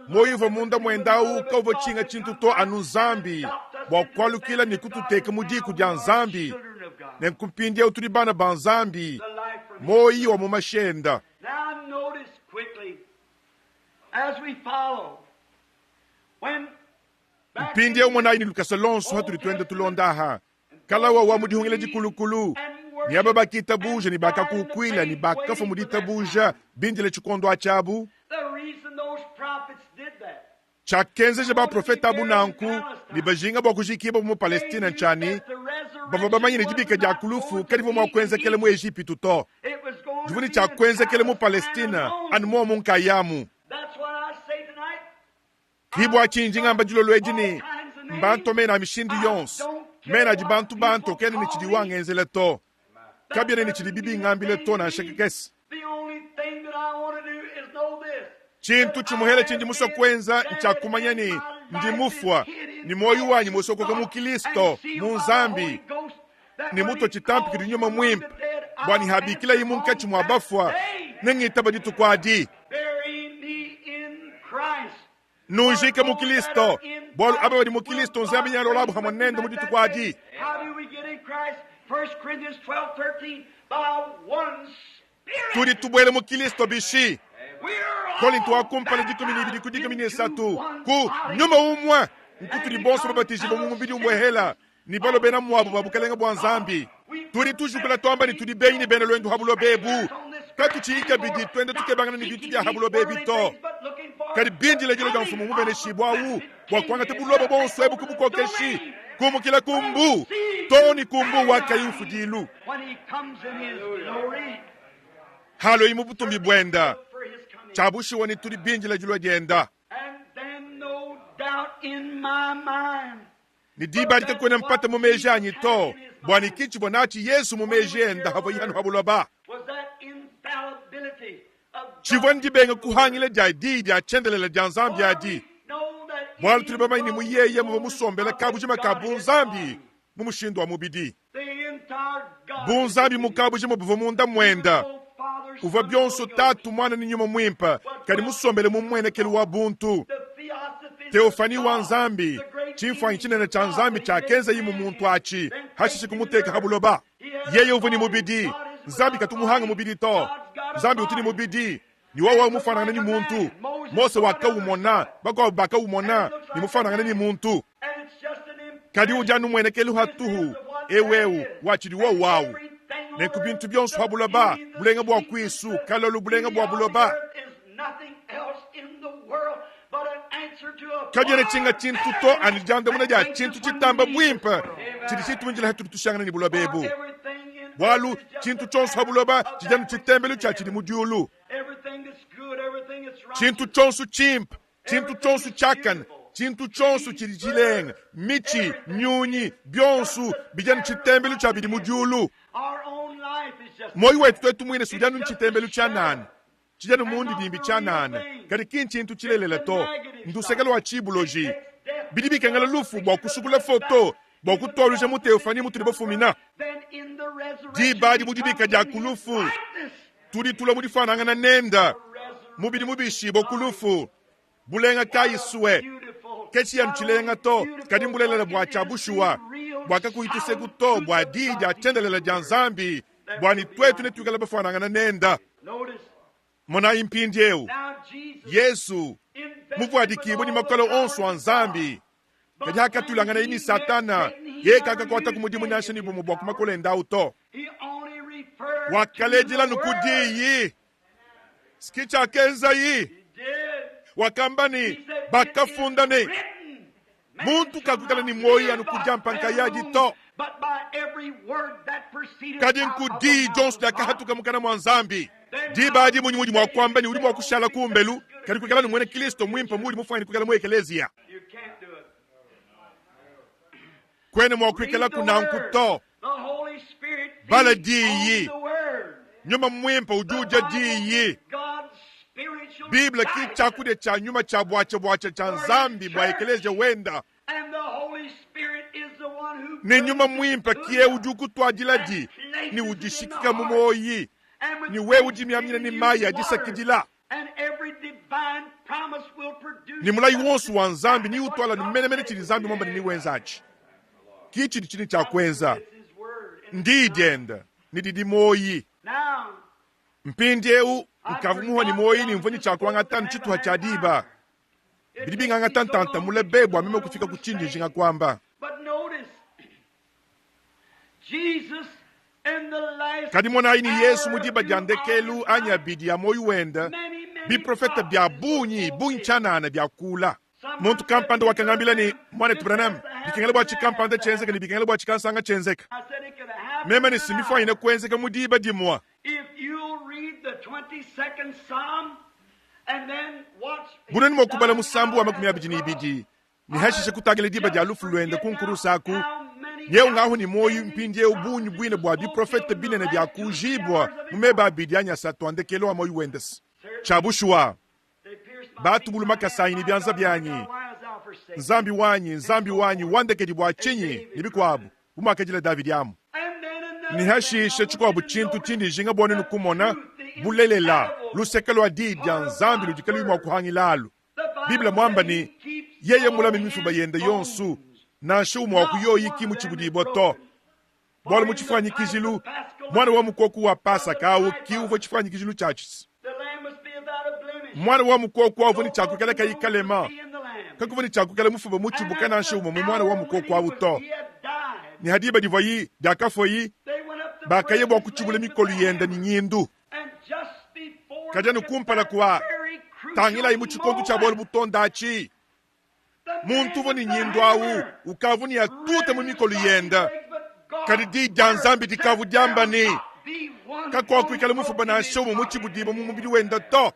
muoyo uvua munda muende au kauvua tshinga tshintu to anu Nzambi, bua kualukila ne kututeka mu diku dia Nzambi. Nenku mpindieu tudi bana ba Nzambi, muoyo wa mu mashi enda. Mpindieu monayi ne lukasa luonso hatudi tuenda tulonda aha kalawa wa mu dihungila dikulukulu ne aba bakitabuja ne bakakukuila ne bakafua mu ditabuja bindile tshikondo atshiabu. Tshiakenzeja baprofete abu nanku ne bajinga bua kujikibua mu Palestine ntshia ne, bavua bamanye ne dibika dia ku lufu kadivua mua kuenzekela mu Ejipitu to, divua ne tshia kuenzekela mu Palestine anu muomu nkayamu. Ke bua tshinyi ndi ngamba dilolo edi ne, mbantua mena a mishindu yonso, mena adi bantu bantua kena ne tshidiwu angenzela to, kabiena ne tshidibi bingambila to nansha kakese. Tshintu tshimuhele tshindi musue kuenza ntshia kumanya ne ndi mufua ne muoyo wanyi musokoka mu Kilisto, mu Nzambi, ne mutua tshitampi kudi Nyuma Muimpe, bua ne habikilaye munkatshi mua bafua, nengitaba dituku adi. Nunjike mu Kilisto, bualu aba badi mu Kilisto Nzambi nealolabu hamue nende mu dituku adi. Tudi tubuela mu Kilisto bishi? Kolinto wa kumpala 12 ku 13, ku nyuma umue nkutudi bonso babatijibue mu mubidi umuehela ne balua bena muabu ba bukalenge bua Nzambi. Tudi tujukula tuamba ne tudi benyi ne bena luendu ha buloba ebu, katutshiyi kabidi tuenda tukebangana ne bintu bia ha buloba ebi to, kadi bindile dilua dia Mfumu mubeneshibue au bua kuangata buloba buonso ebu ku bukokeshi, kumukila ku mbu too ne ku mbu wa kayi mfudilu. Haloyi mu butumbi buenda, tshia bushuwa ne tudi bindile dilua dienda. Ne diba adi kakuena mpata mu meji anyi to, bua ne ki tshivua natshi Yezu mu meji enda havuaye hanu ha buloba. Tshivua ndibenga kuhangila dia diyi dia tshiendelele dia Nzambi adi, bualu tudi bamanye ne mu yeye muvua musombela kabujima ka bunzambi mu mushindu wa mubidi. Bu Nzambi mu kabujima buvua munda muenda. Uvua bionso Tatu, Muana ne Nyuma Muimpe, kadi musombele mu mmuenekelu wa buntu. Teofani wa Nzambi, tshimfuanyi tshinene tshia Nzambi tshiakenzayi mu muntu atshi, hashishe kumuteka ha buloba. Yeye uvua ne mubidi. Nzambi katu muhanga mubidi to. Nzambi utu ne mubidi, ne wowo mufuanangane ne muntu. Mose wakawumona, bakuabo bakawumona, ne mufuanangane ne muntu. Kadi udi anu muenekelu hatuhu, eu eu wa tshidi wowo awu. Nenku bintu bionso ha buloba, bulenga bua kuisu, kalolu, bulenga bua buloba, kabiena tshinga tshintu to anu diandamuna dia tshintu tshitamba buimpe tshidi tshitumindila hatudi tushangana ne buloba ebu. Bualu tshintu tshionso ha buloba tshidi anu tshitembelu tshia tshidi mu diulu. Tshintu tshionso tshimpe, tshintu tshionso tshiakane, tshintu tshionso tshidi tshilenga, mitshi, nyunyi, bionso bidi anu tshitembelu tshia bidi mu diulu. Muoyo wetu tuetu muine si udi anu tshitembelu tshianana, tshidi anu mundidimbi tshianana, kadi ki ntshintu tshilelela to. Nduseke lua tshibuloji. Bidi bikengela lufu bua kusukula foto bua kutualuja mu teofani mutudi bafumina. Diba adi mu dibika dia ku lufu, tudi tulua mu difuanangana nenda, mubidi mubishibua ku lufu. Bulenga kayi sue! Ke tshiyanu tshilenga to, kadi mbulelela bua tshia bushuwa, bua kakuyi tuseku to, bua diyi dia tshiendelela dia Nzambi, bua ne tuetu netuikale bafuanangana nenda. Monayi mpindieu, Yezu, muvuadikibue ne makole onso a Nzambi, kadi hakatuilanganaye ne Satana, yeye kakakuata ku mudimu nansha ne bumue bua ku makole ende au to. Wakaledila nu ku diyi. Ski tshiakenzayi. Wakamba ne, bakafunda ne, muntu kakuikala ne muoyo anu ku diampa nkayadi to, kadi nku diyi dionso diakahatuka mukana mua Nzambi. Diba adi munyi mudi mua kuamba ne udi mua kushala kumbelu kadi kuikala ne muena Kristo muimpe muudi mufuanyine kuikala mu ekeleziya? Kuena mua kuikalaku nanku to. Bala diyi. Nyuma muimpe udi udia diyi. Bible ki tshiakudia tshia nyuma tshia buatshia-buatshia tshia Nzambi bua ekeleziya wenda. Ne nyuma muimpe ki eu udi ukutuadiladi ne udishikika mu muoyi, ne wewe udimiamina ne mayi a disakidila. Ne mulayi wonso wa Nzambi neutwala anu menemene tshidi Nzambi muamba ne newenza atshi. Ki tshidi tshine tshia kuenza. Ndiyi diende, ne didi muoyi. Mpindiewu, nkavua muhua ne muoyi ne mvua ne tshia kuangata anu tshituha tshia diba. Bidi bingangata ntanta mule be bua meme kufika ku tshindi njinga kuamba. Kadi monayi ne Yesu mu diba dia ndekelu anyi abidi a muoyo wende, biprofete bia bungi bungi tshianana biakula. Muntu kampanda wakangambila ne, Muanetu Branham, bikengela bua tshikampanda tshienzeke ne bikengela bua tshikansanga tshienzeke. Meme ne si mifuanyine kuenzeka mu diba dimue. Bu nuenu mua kubala musambu wa 22 ne hashishe kutangila diba dia lufu luende ku nkurusa aku, nyeu ngahu ne muoyo mpindieu bungi buine bua biprofete binene bia kujibua mu meba abidi anyi asatu a ndekelu a muoyo wende. Tshia bushuwa, batubulu makasa anyi ne bianza bianyi, Nzambi wanyi, Nzambi wanyi, wandekedi bua tshinyi, ne bikuabu, bu muakadila Davidi amu. Ne hashishe tshikuabu tshintu tshindi njinga bua nuenu kumona, bulelela, luseke lua Diyi dia Nzambi ludi kaluyi mua kuhangilalu. Bible muamba ne, yeye mulame mifuba yende yonso, nansha umue wa ku yoyi ki mutshibudibue to. Bualu mu tshifuanyikijilu, muana wa mukoko wa Pasaka au ki uvua tshifuanyikijilu tshiatshi. Muana wa mukoko avua ne tshia kuikala kayi kalema, kakuvua ne tshia kuikala mufuba mutshibuka nansha umue mu muana wa mukoko au to. Ne ha diba divuayi diakafuayi, bakaya bua kutshibula mikolo yende ne nyindu. Kadi anu kumpala kua tangilayi mu tshikondo tshia bualu butonda atshi, muntu uvua ne nyindu au ukavua ne atuta mu mikolo yende. Kadi diyi dia Nzambi dikavua diamba ne, kakuakuikala mufuba nansha umue mutshibudibue mu mubidi wende to.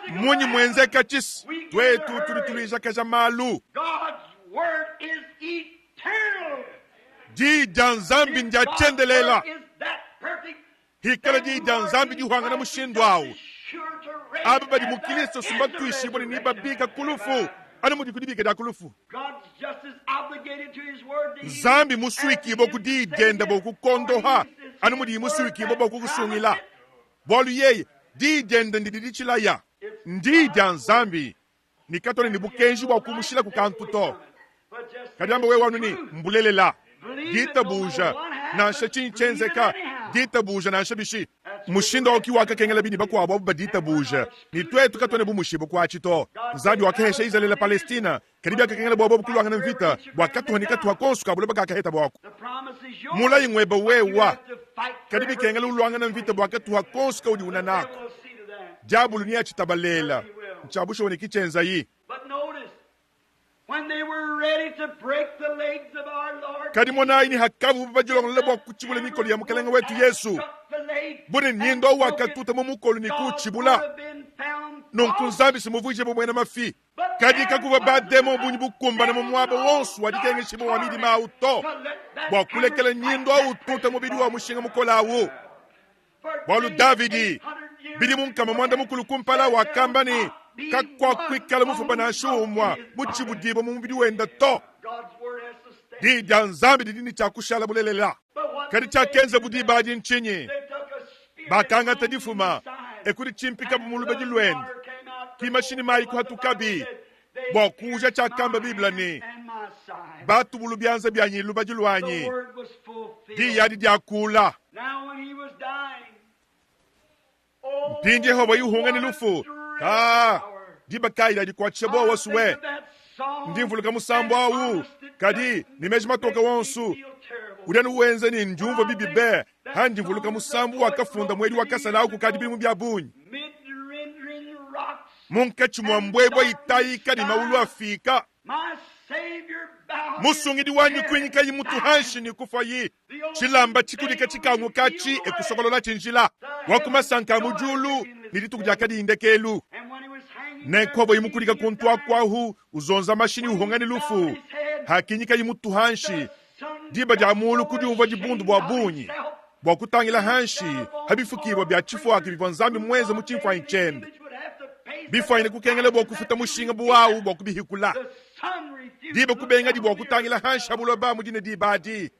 Mmunyi muenzeka tshisa? Tuetu tudi tuluijakaja malu. Diyi dia Nzambi ndia tshiendelela. Hikala diyi dia Nzambi dihuangana mushindu au, aba badi mu Kilisto si mbatuishibue ne nebabika ku lufu anu mudi ku dibika dia ku lufu. Nzambi musuikibue ku diyi diende bua kukondoha. Anu mudiyi musuikibue bua kukusungila, bualu yeye, Diyi diende ndidi ditshilaya. Ndiyi dia Nzambi, ne katuena ne bukenji bua kumushilaku kantu to. Kadi amba wewe anu ne, Mbulelela. Ditabuja, nansha tshinyi tshienzeka, ditabuja nansha bishi. Mushindu au ki wakakengela bini bakuabu abu baditabuja, ne tuetu katuena bumushibue ku atshi to. Nzambi wakahesha Izalele Palestina, kadi biakakengela bua bobu kuluangana mvita bua katuha ne katuha konso ka buloba kakaheta buaku. Mulayi ngueba wewa, kadi bikengela uluangana mvita bua katuha konso kaudi una naku. Diabulu neatshitabalela, ntshia bushuwa ne ki tshienzayi. Kadi monayi ne hakavubo badilongolola bua kutshibula mikolo ya Mukelenge wetu Yesu, bu ne nyindu au wakatuta mu mukolo ne kuutshibula, nunku Nzambi si muvuije bu muena mafi. Kadi kakuvua ba-demon bungi bukumbane mu muaba wonso wa dikengeshibua wa midima au to bua kulekela nyindu au ututa mubidi wa mushinga mukole au. Bualu Davidi, bidimu nkama muanda-mukulu kumpala, wakamba ne, kakuakuikala mufuba nansha umue mutshibudibue mu mubidi wende to. Diyi dia Nzambi didi ne tshia kushala bulelela. Kadi tshiakenzabu diba adi ntshinyi? Bakangata difuma e kuditshimpikabu mu lubadi luende, kimashi ne mayi kuhatukabi bua kuuja tshiakamba Bible ne, Batubulu bianza bianyi lubadi luanyi. Diyi adi diakula. Mpindiewu havuaye uhunga ne lufu, kaa, diba kayi diadikuatshisha buowa sue? Ndi mvuluka musambu au, kadi ne meji matoke wonso, udi anu wenza ne ndiumvua bibi be handi mvuluka musambu wakafunda muedi wa kasala au kukadi bidimu bia bungi. Munkatshi mua mbuebue itayika ne maulu afika, Musungidi wanyi kuinyikayi mutu hanshi ne kufuayi. Tshilamba tshikudika tshikanguka tshi e kusokololatshi njila wa ku masanka a mu diulu ne dituku diakadiyi ndekelu. Nenku havuayi mukudika kuntu aku ahu uzonza mashi ne uhonga ne lufu, hakinyikayi mutu hanshi, diba dia mulu kudiumvua dibundu bua bungi bua kutangila hanshi ha bifukibua bia tshifuaka bivua Nzambi muenze mu tshimfuanyi tshiende, bifuanyine kukengela bua kufuta mushinga bu au bua kubihikula. Diba kubengadi bua kutangila hanshi ha buloba mu dine diba adi.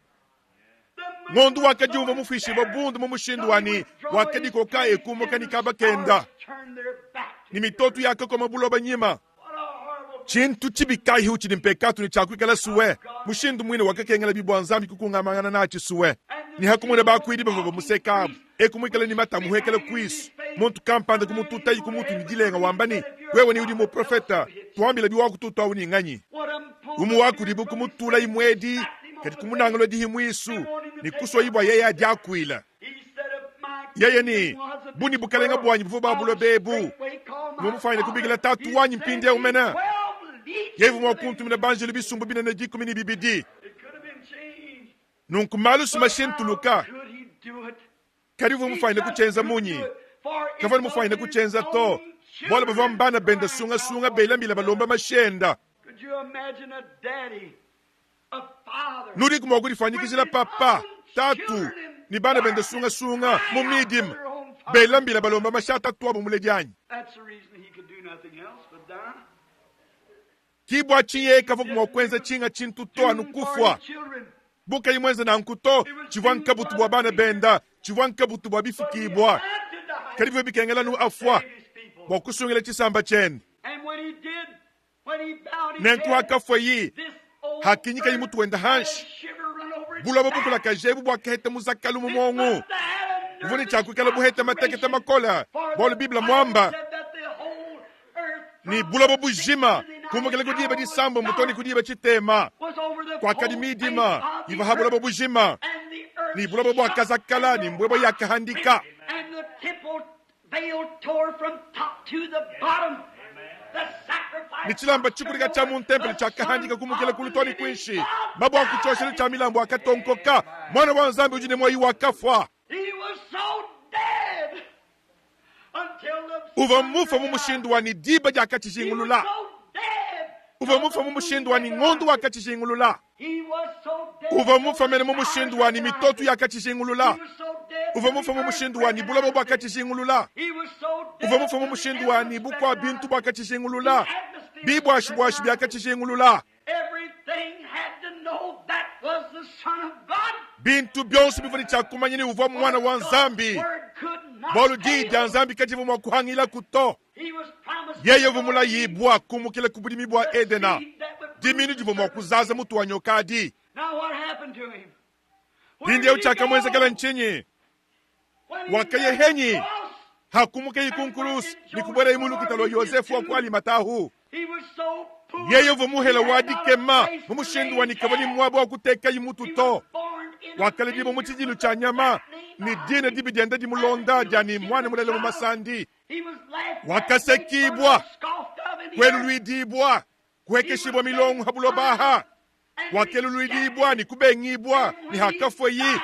Ngondo wakadiumvua mufuishibue bundu mu mushindu wa ne wakadikoka e kumuka ne kaba kenda, ne mitoto yakakoma buloba nyima. Tshintu tshibi kayihu tshidi mpekatu ne tshiakuikala sue mushindu muine wakakengela bua Nzambi kukungamangana natshi sue ne hakumona bakuidi bavua bamuseka abu eku muikale ne mata muhekele kuisu muntu kampanda kumututayi ku mutu ne dilenga wamba ne, wewe ne udi muprofeta, tuambila biwakututu au ni nganyi? Umue wa kudibu kumutulayi muedi kadi kumunangilwa dihi muisu ne kusua bua yeye adiakuila. Yeye ne, bu ne bukalenga buanyi buvua ba buloba ebu, mvua mufuanyine kubikila tatu wanyi mpindieu mene, yeye uvua mua kuntumina banjelu bisumbu binene 12. Nunku malu si mashintuluka. Kadi uvua mufuanyine kutshienza munyi? Kavua mufuanyine kutshienza to, bualu bavua mbana bende sungasunga bela mbila balomba mashi enda. Nudiku mua kudifuanyikijila papa, tatu, ne bana bende sungasunga mu midima bela mbila balomba mashi a tatuabu muledi anyi? Ki bua tshinyi yeye kavua mua kuenza tshinga tshintu to anu kufua. Bu kayi muenze nanku to, tshivua nkabutu bua bana benda, tshivua nkabutu bua bifukibua. Kadi bivua bikengela anu afua bua kusungila tshisamba tshiende. Nenku hakafuayi, hakinyikayi mutu wende hanshi, buloba bukulakaje ebu buakaheta muzakalu mu muongo. Buvua ne tshia kuikala buheta matekete makole, bualu Bible muamba ne buloba bujima kumbukila ku diba disambombo too ne ku diba tshitema kuakadi midima ivua ha buloba bujima, ne buloba buakazakala ne mbuebue yakahandika. Ne tshilamba tshikudika tshia mu ntempelo tshiakahandika kumukila kulu too ne kuinshi, mabue a ku tshioshelu tshia milambu akatonkoka. Muana wa Nzambi udi ne muoyo wakafua. Uvua mufue mu mushindu wa ne diba diakatshijingulula. Uvua mufue mu mushindu wa ne ngondo wakatshijingulula. Uvua mufue mene mu mushindu wa ne mitoto yakatshijingulula. Uvua mufue mu mushindu wa ne buloba buakatshijingulula. Uvua mufue mu mushindu wa ne bukua bintu buakatshijingulula. Bibuashibuashi biakatshijingulula. Bintu bionso bivua ne tshia kumanya ne uvua Muana wa Nzambi, bualu Diyi dia Nzambi kadivua mua kuhangilaku to. Yeye uvua mulayibua kumukila ku budimi bua Edena, diminu divua mua kuzaza mutu wa nyoka adi. Mpindieu tshiakamuenzekela ntshinyi? Wakaya henyi? Hakumukeyi ku nkuluse ne kubuelaye mu lukita lua Yosefe wa ku Alimatahu. Yeye uvua muhela wa dikema mu mushindu wa ne kavua ne muaba wa kutekayi mutu to. Wakaledibua mu tshidilu tshia nyama ne dina dibi dienda dimulonda dia ne, muana mulela mu masandi. Wakasekibua, kueluluidibua, kuhekeshibua milongo ha buloba aha. Wakeluluidibua ne kubengibua, ne hakafueyi,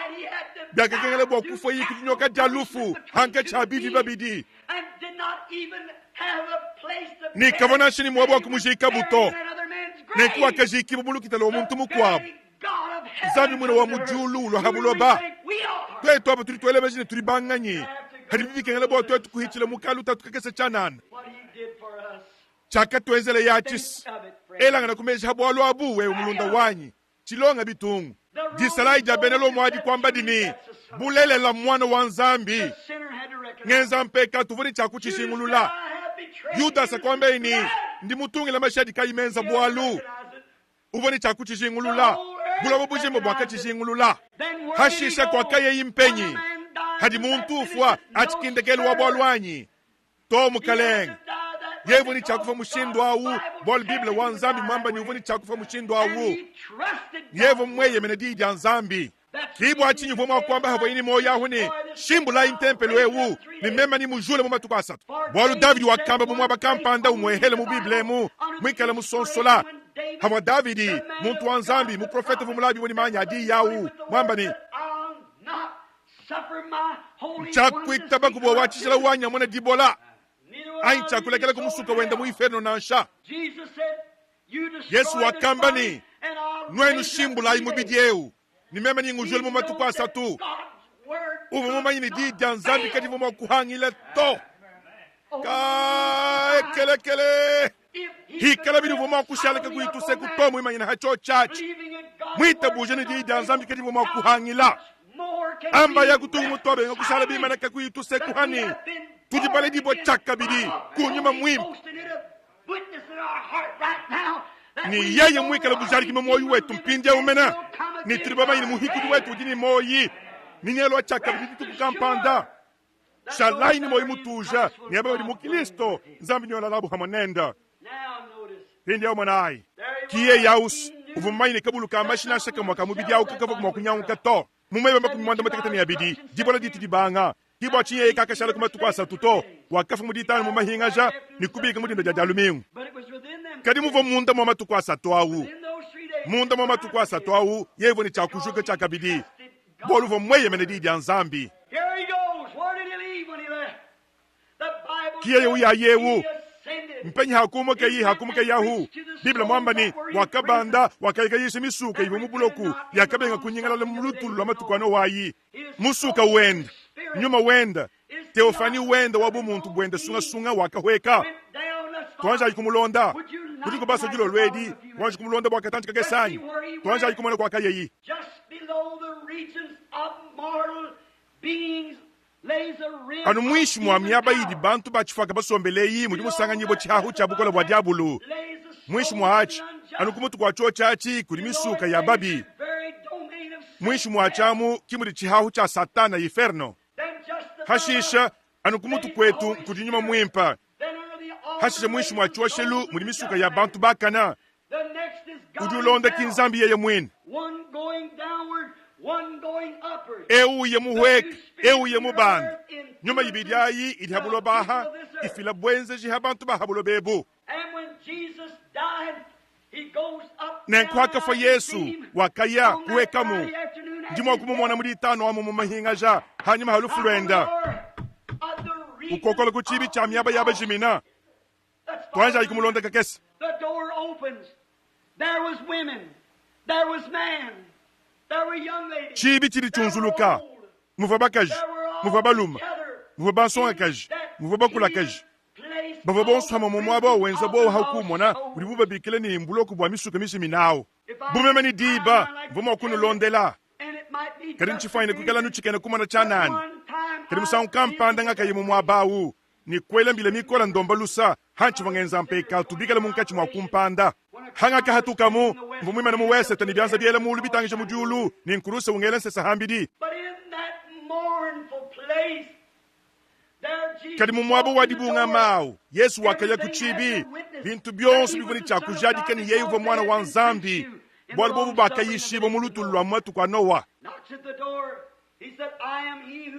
biakakengela bua kufueyi ku dinyoka dia lufu hankatshi ha bivi babidi. Ne kavua nansha ne muaba wa kumujikabu to. Nenku wakajikibua mu lukita lua muntu mukuabu. Nzambi muine wa mu diulu ulua ha buloba. Tuetu aba tudi tuela meji ne tudi banganyi, hadibi bikengela bua tuetu kuhitshila mu kalutatu kakese tshianana. Tshiakatuenzela yatshis. Elangana ku meji ha bualu abu, wewe mulunda wanyi. Tshilonga bitungu. Disalayi dia bena Lomo adi kuambadi ne, Bulelela Muana wa Nzambi. Ngenza mpekatu uvua ne tshia kutshijingulula. Yudasa kuambaye ne, Ndi mutungila mashi adi kayi menza bualu. Uvua ne tshia kutshijingulula. Buloba bujima buakatshijingulula. Hashisha kuakayeyi mpenyi? Hadi muntu ufua, atshi ki ndekelu wa bualu anyi? To, mukalenge. Yeye uvua ne tshia kufua mushindu au, bualu Bible wa Nzambi muamba ne uvua ne tshia kufua mushindu au. Yeye uvua mueyemene Diyi dia Nzambi. Ki bua tshinyi uvua mua kuamba havuaye ne muoyo ahu ne, Shimbulayi ntempelo eu, ne meme nemujule mu matuku asatu. Bualu Davidi wakamba mu muaba kampanda umuehele mu Bible emu, muikale musonsola, havua Davidi, muntu wa Nzambi, muprofete uvua mulabibue ne manyi a diyi au, muamba ne, Ntshiakuitabaku bua wa tshijila wanyi amone dibola, anyi tshiakulekela ku musuka wenda mu inferno nansha. Yesu wakamba ne, Nuenu shimbulayi mubidi eu, ne meme ningujule mu matuku asatu. Uvua mumanye ne diyi dia Nzambi kadivua mua kuhangila to. Kaekelekele. Hikala bidi mua kushala kakuyi tuseku to muimanyine ha tshiotshi atshi, muitabuje ne diyi dia Nzambi kadivua mua kuhangila. Amba ya kutungu mutuabenga kushala bimana kakuyi tuseku hani tudi baledibua tshiakabidi ku nyuma muimpe. Ne yeye muikale bujadiki mu muoyo wetu mpindieu mene, ne tudi bamanye ne muhikudi wetu udi ne muoyi, ne nealua tshiakabidi dituku kampanda. Shalayi ne muoyo mutuja ne aba badi mu Kristo, Nzambi neolalabu hamue nende. Mpindieu monayi, ki yeye aus uvua mumanye ne kabulu ka mashi nansha kamue ka mubidi au kakavua mua kunyanguka to. Mu meba 62, dibola ditu dibanga. Ki bua tshinyi yeye kakashala ku matuku asatu to, wakafua mu ditanu mu mahingaja ne kubika mu dinda dia Dia lumingu. Kadi muvua munda mua matuku asatu au, munda mua matuku asatu au yeye uvua ne tshia kujuka tshiakabidi, bualu uvua mueyemene Diyi dia Nzambi. Ki yeye uyaye eu mpenyi hakumukeyi hakumukeyi ahu. Bible muamba ne, wakabanda wakayikayisha misuka ivua mu buloku yakabenga kunyingalala mu lutulu lua matuku a Noa ayi. Musuka wenda, nyuma wenda, teofani wenda wa bumuntu buenda sungasunga wakahueka. Tuanjayi kumulonda. Kudiku basue dilolo edi kuanji kumulonda bua katantshi kakese anyi? Tuanjayi kumona kuakayeyi. Anu muinshi mua miaba idi bantu ba tshifuaka basombele eyi mudi musanganyibua tshihahu tshia bukole bua diabulu. Muinshi mua atshi, anu ku mutu kua tshiotshi atshi, kudi misuka ya babi. Muinshi muatshi amu ki mudi tshihahu tshia Satana, inferno. Hashisha, anu ku mutu kuetu kudi Nyuma Muimpe. Hashisha muinshi mua tshioshelu mudi misuka ya bantu bakana. Udi ulonda ki Nzambi yeye muine. Eu uye muhueka, eu uye mubanda. Nyuma ibidi ayi idi ha buloba aha ifila buenzeji ha bantu ba ha buloba ebu. Nenku hakafua Yesu, wakaya kuhuekamu. Ndi mua kumumona mu ditanu amu mu mahingaja hanyima ha lufu luenda, ukokola ku tshibi tshia miaba ya bajimina. Tuanjayi kumulonda kakese. Tshibi tshidi tshiunzuluka. Muvua bakaji, muvua balume, muvua bansongakaji, muvua bakulakaji. Bavua bonso hamue mu muaba wa wenza buowa ha kuumona, udibu babikila ne, mbuloko bua misuka mijimina au. Bu meme ne diba, mvua mua kunulondela. Kadi ntshifwanyine kwikala anu cikena-kumona cyanaana. Kadi musangu kampanda ngakaya mu mwaba awu ne kwela mbila mikole ndomba lusa hantshivwa ngenza mpekatu bikale munkaci mwa kumpanda. Hangakahatukamu, mvwa mwimane mu wesete ne byanza byela muulu bitangija mu dyulu ne nkuruse ungela nsesa hambidi. Kadi mu mwaba wa dibungama awu, Yesu wakaya ku cibi. Bintu byonso bivwa ne cya kujadika ne Yeye uvwa Mwana wa Nzambi, bwalu bobo bakayishibwa mu lutulu lwa matuku a Nowa.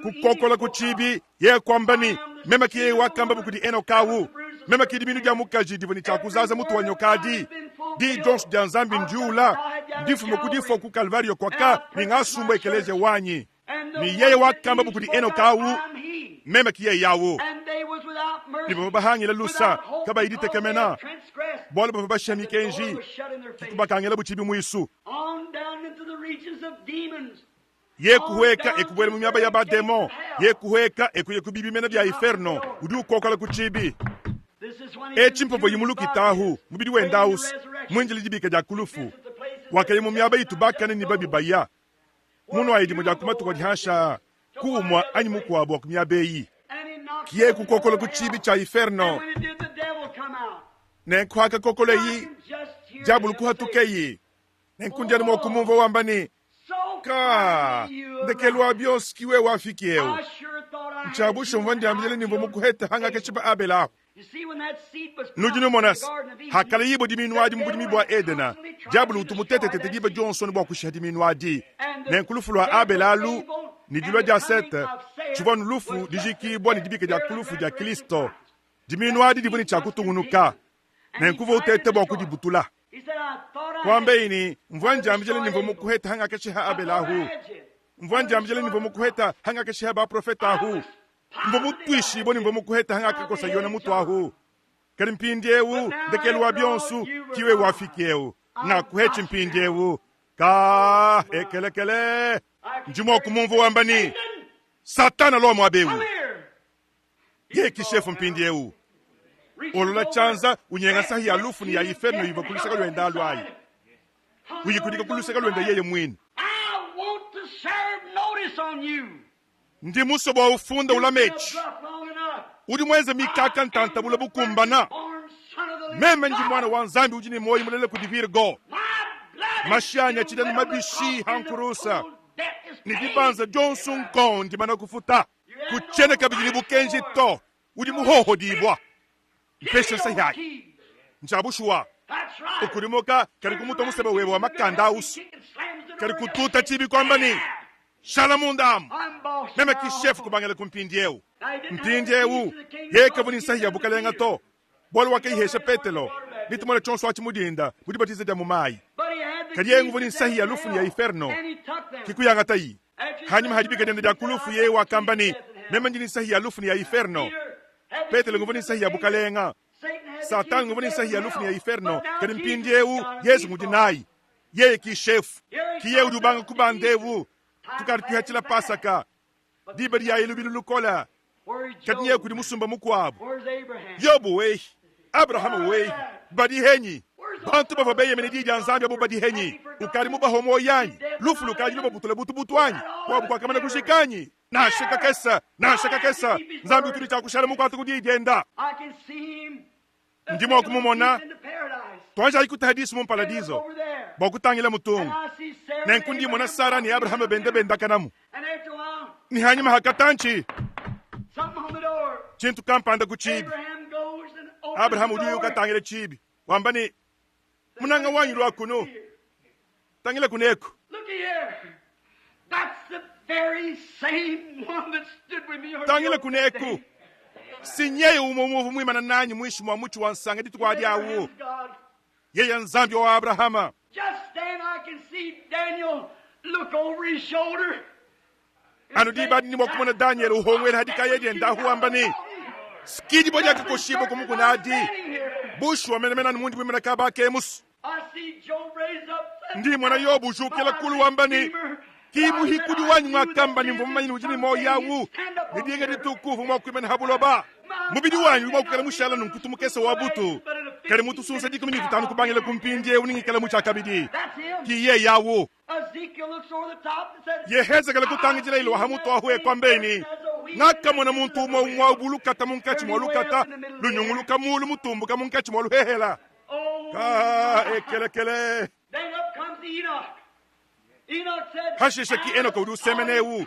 Kukokola ku tshibi, yeye kuamba ne, Meme ke yeye wakambabu kudi Enoka awu. Meme ke diminu dia mukaji divua ne tshia kuzaza mutu wa nyoka adi. Diyi dionso dia Nzambi ndiula, ndifume ku difua ku Kalvariyo kuaka ne ngasumbu ekeleziya wanyi. Ne yeye wakambabu kudi Enoka awu, Meme ke yeye awu. Ne bavua bahangila lusa, kabayi ditekemena, bualu bavua bashiha mikenji, ke kubakangilabu tshibi muisu. Ye kuhueka e kubuela mu miaba ya ba-demon, ye kuhueka e kuya ku bibi mene bia iferno, udi ukokola ku tshibi. Etshi mpavua yi mu lukita ahu, mubidi wenda ausu, muindile dibika dia ku lufu. Wakaya mu miaba itu bakane ne babi baya. Munuayi dimue dia ku matuku adi hanshi aa, ku umue anyi mukuabu wa ku miaba eyi. Kiye kukokola ku tshibi tshia iferno. Nenku hakakokoleyi, diabolo kuhatukeyi. Nenku ndi anu mua kumumvua wamba ne, Ka, ndekelu wa bionso ki wewe wafiki eu. Ntshia bushuwa mvua ndiambila ne mvua mukuhete hangakashipa Abele ahu. Nudi numona se, hakalayibua diminu adi mu budimi bua Edena, diabolo utu mutetetete diba dionso anu bua kushiha diminu adi. Nenku lufu lua Abele alu ne dilua dia Sete tshivua anu lufu, dijikibua ne dibika dia ku lufu dia Kilisto. Diminu adi divua ne tshia kutungunuka, nenku uvua uteta bua kudibutula. Kuambeyi ne, Mvua ndiambila ne mvua mukuheta hangakashiha Abele ahu. Mvua ndiambila ne mvua mukuheta hangakashiha baprofete ahu. Mvua mutuishibue ne mvua mukuheta hangakakosa Yona mutu ahu. Kadi mpindiewu, ndekelu wa bionso, ki wewe wafiki eu. Ngakuhetshi mpindiewu. Ka ekelekele. Ndi mua kumumvua wamba ne, Satana lua muaba eu. Yeye ki shefu mpindiewu. Olola tshianza, unyenga nsahi ya lufu ne ya iferno ivua ku luseke luende alu ayi, uyikudika ku luseke luende yeye muine. Ndi musue bua ufunde ulame etshi. Udi muenze mikaka ntanta bule bukumbana. Meme ndi muana wa Nzambi udi ne muoyo mulela kudi Virgo. Mashi anyi atshidi anu mabishi ha nkurusa, ne dibanza dionso nkong ndimana kufuta. Kutshiena kabidi ne bukenji to, udi muhohodibua. Mpesha nsahi ayi. Ntshia bushuwa. Ukudimuka kadi kumutua museba webe wa makanda ausu. Kadi kututa tshibi kuamba ne, Shala munda amu. Meme ki shefu kubangila ku mpindieu. Mpindieu, yeye kavua ne nsahi ya bukalenga to, bualu wakayihesha Petelo. Netumone tshionso atshi mu dinda mu dibatiza dia mu mayi. Kadi yeye nguvua ne nsahi ya lufu ne ya iferno, ke kuyangatayi. Hanyima ha dibika diende dia ku lufu, yeye wakamba ne, Meme ndi ne nsahi ya lufu ne ya iferno. Petelo nguvua ne nsahi ya bukalenga. Satana nguvua ne nsahi ya lufu ne ya iferno. Kadi mpindieu Yezu ngudi nayi. Yeye ki shefu. Ki yeye udi ubanga kubanda ewu. Tukadi tuihatshila Pasaka. Diba diayi lubilu lukole. Kadi nyeye kudi musumba mukuabu. Yobo wehi, Abrahama wehi, badi henyi? Bantu bavua beyemene diyi dia Nzambi abu badi henyi? Ukadi mubaho muoyo anyi? Lufu lukadi lubabutule butubutu anyi? Kuabu kuakamana kujika anyi? Nansha kakese, nansha kakese! Nzambi utu ne tshia kushala mukuate ku diyi dienda. Ndi mua kumumona. Tuanjayi kutaha disu mu Mparadizo bua kutangila mutungu. Nenku ndi mmona Sara ne Abrahama benda bendakanamu. Ne hanyima ha katantshi, tshintu kampanda ku tshibi. Abrahama udi uya ukatangila tshibi, wamba ne, Munanga wanyi, lua kunu. Tangila kuneku. Tangila kuneku. Si nyeye umue umue uvua muimane nanyi muinshi mua mutshi wa nsanga dituku adi awu. Yeye Nzambi wa Abrahama. Anu diba adi ndi mua kumona Danyele uhonguela ha dikaya diende ahu wamba ne, Ski dibue diakakoshibua ku mukuna adi. Bushuwa menemene anu mundi muimane kaba akemusu. Ndi mmona Yobo ujukila kulu wamba ne, Ki muhikudi wanyi nguakamba ne mvua mumanye ne udi ne muoyo awu, ne dinga dituku uvua mua kuimana ha buloba. Mubidi wanyi udi mua kuikala mushala nunku tu mukese wa butu. Kadi mu tusunsa 15 kubangila ku mpindieu nengikale mu tshiakabidi. Ki yeye awu. Yehezekele kutangidila ilua ha mutu ahu e kuambeye ne, Ngakamona muntu umue umue au bu lukata munkatshi mua lukata lunyunguluka mulu mutumbuka munkatshi mua luhehela. Ka ekelekele. Hashishe ki Enoka udi usemena eu.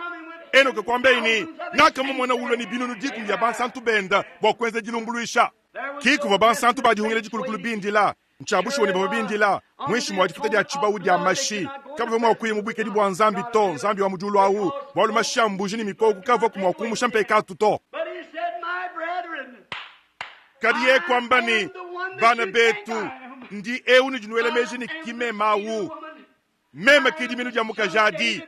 Enoka kuambeye ne, Ngakamumona ulua ne binunu dikumi bia bansantu benda bua kuenza dilumbuluisha. Ki kuvua bansantu ba dihungila dikulukulu bindila. Ntshia bushuwa ne bavua bindila muinshi mua difuta dia tshibawu dia mashi. Kabavua mua kuya mu buikadi bua Nzambi to, Nzambi wa mu diulu au, bualu mashi a mbuji ne mikoko kavuaku mua kumusha mpekatu to. Kadi yeye kuamba ne, Bana betu, ndi eu unudi nuela meji ne, ki meme au. Meme ki diminu dia mukaji adi.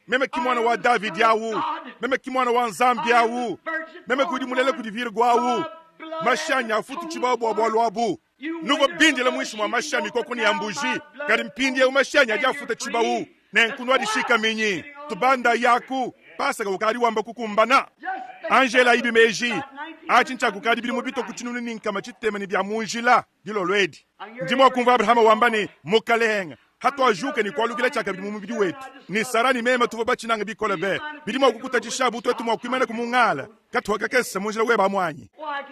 Meme ki muana wa Davidi awu. Meme ki muana wa Nzambi awu. Meme ki udi mulela kudi Virgo awu. Mashi anyi afutu tshibawu bua bualu abu. Nuvua bindile muinshi mua mashi a mikoko ne a mbuji, kadi mpindieu mashi anyi adi afuta tshibawu. Nenku nuadishikaminyi. Tubandayaku, Pasaka ukadi wamba kukumbana. Anji elayibi meji, atshi ntshia kukadi bidimu bitue ku tshinunu ne nkama tshitema ne bia mu njila dilolo edi. Ndi mua kumvua Abrahama wamba ne, Mukalenge, hatuajuka ne kualukila tshiakabidi mu mubidi wetu, ne Sara ne meme tuvua batshinange bikole be, bidi mua kukutatshisha bu tuetu mua kuimana ku mungala katuha kakese mu njila webe amu anyi?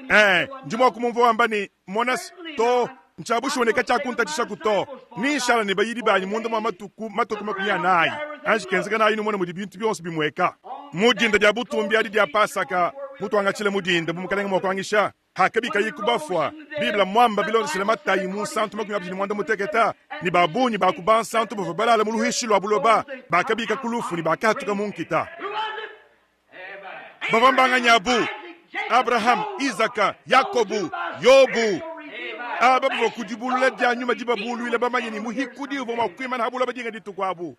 Ee, ndi mua kumumvua wamba ne, Mona, to, ntshia bushuwa ne katshiakuntatshishaku to. Nenshala ne bayidi banyi munda mua matuku matue ku 40. Anji kenzeka nayi numone mudi bintu bionso bimueka. Mu dinda dia butumbi adi dia Pasaka, mutuangatshile mu dinda bu Mukalenge mua kuangisha, Hakabikaye ku bafua, Bible mmuamba bilondeshile Matayi munsantu 26 ne ba bungi ba ku bansantu bavua balala mu luhishi lua buloba bakabika ku lufu ne bakahatuka mu nkita. Bavua mbanganyi abu? Abraham, Izaka, Yakobu, Yobu. Aba bavua ku dibulula dia nyuma dibabuluila bamanye ne muhikudi uvua mua kuimana ha buloba dinga dituku abu.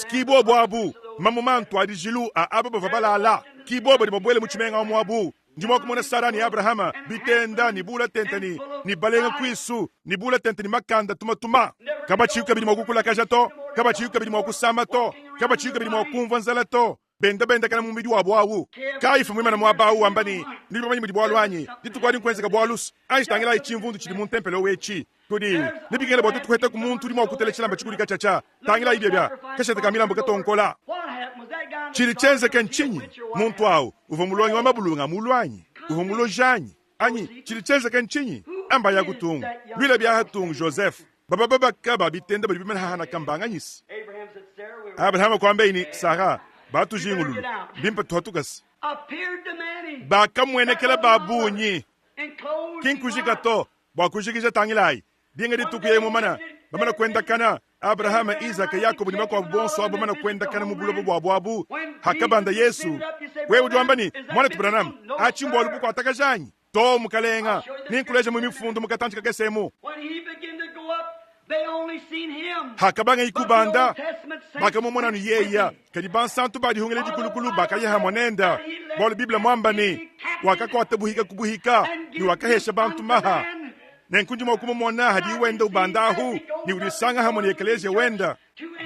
Ki bobo abu, mamuma a ntuadijilu a aba bavua balala, ki bobo badi babuele mu tshimenga amu abu. Ndi mua kumona Sara ne Abrahama bitenda ne bula tente ne ne balenga kuisu ne bula tente ne makanda tumatuma. Kabatshiyi kabidi mua kukulakaja to, kabatshiyi kabidi mua kusama to, kabatshiyi kabidi mua kumvua nzala to, benda bendakana mu mubidi wabu awu. Kayifa muimane muaba awu wamba ne, Nudi bamanye mudi bualu anyi? Dituku adi nkuenzeka bualu. Anji tangilayi tshimvundu tshidi mu ntempelo etshi. Kudi nebikengela bua tuetu kuhetaku muntu udi mua kutela tshilamba tshikudika tshiatshia. Tangilayi biabia, kashete ka milambu katonkola. Tshidi tshienzeke ntshinyi? Muntu au uvua mulongi wa mabulunga a mulu anyi? Uvua muloji anyi? Anyi tshidi tshienzeke ntshinyi? Amba ya kutungu luila bia hatungu Joseph baba babaka ba bitenda badi bimana hahana kambanganyisi. Abrahama kuambaye ne Sara batujingululu mbimpe tuhatukase. Bakamuenekela ba bungi ki nkujika to. Bua kujikija, tangilayi, dinga dituku yeye mumana, bamana kuendakana, Abrahama, Izaka, Yakobo ne bakuabu bonso abu bamana kuendakana mu buloba buabu abu, hakabanda Yesu. Wewe udi wamba ne, Muanetu Branham, atshi mbualu bukuatakaja anyi? To, mukalenga. Nenkuleje mu Mifundu mu katantshi kakese emu. Hakabangayi kubanda, bakamumona anu yeya, kadi bansantu ba dihungila dikulukulu bakaya hamue nenda, bualu Bible muamba ne, wakakuata buhika ku buhika ne wakahesha bantu maha. Nenku ndi mua kumumona hadiye wenda ubanda ahu ne udisanga hamue ne ekeleziya wenda.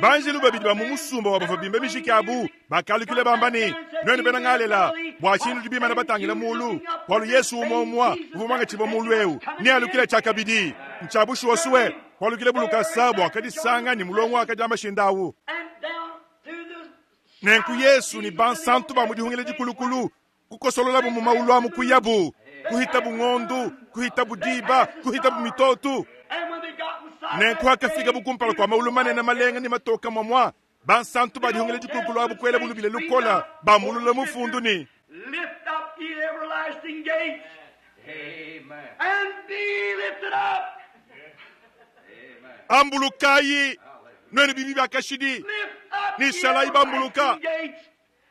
Banjelu babidi ba mu musumba wa bavua bimba mijiki abu bakalukila bamba ne, Nuenu bena Ngalela, bua tshinyi nudi bimane batangile mulu? Bualu Yesu umue umue uvua muangatshibue mulu eu nealukile tshiakabidi. Ntshia bushuwa sue kualukila lukasa bua kadisanga ne mulongo wakadi mashinda au. Nenku Yesu ne bansantu ba mu dihungila dikulukulu kukosololabu mu maulu amu kuyabu, kuhitabu ngondu, kuhitabu diba, kuhitabu mitotu. Nenku hakafikabu kumpala kua maulu manene malenga ne matoka muamua, bansantu ba dihungila dikulukulu abu kuelabu lubila lukola, bambulula mufundu ne, Lift up ye everlasting gates, and be lifted up. Ambulukayi, nuenu bibi bia kashidi, Lift up ne ye shalayi bambuluka. everlasting gates,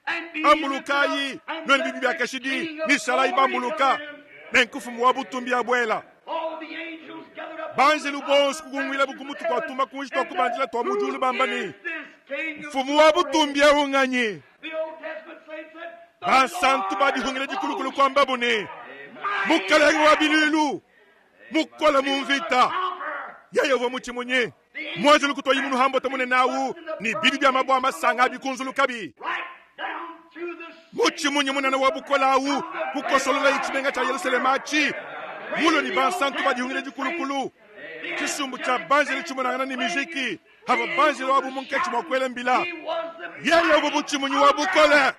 and be lifted Ambulukayi, up, and nuenu let bibi bia the kashidi, King of ne shalayi glory bambuluka. come in. Nenku mfumu wa butumbi abuela. All the angels gathered up Banjelu bonso kukunguilabu ku mutu kua tuma kunji tua kubandila tua mu diulu bamba ne, Mfumu wa butumbi eu nganyi? Bansantu ba dihungila dikulukulu kuambabu ne, Mukalenge wa biluilu, mukole mu mvita, yeye uvua mutshimunyi. Muanjelu kutuayi munu hambota munene awu ne bibi bia mabue a masanga abi kunzulukabi. Mutshimunyi munene wa bukole awu kukosolola tshimenga tshia Yelushalema atshi. Mulue ne bansantu ba Dihungila Dikulukulu, tshisumbu tshia banjelu tshimonangana ne mijiki, avua banjelu abu munkatshi mua kuela mbila. Yeye uvua mutshimunyi wa bukole.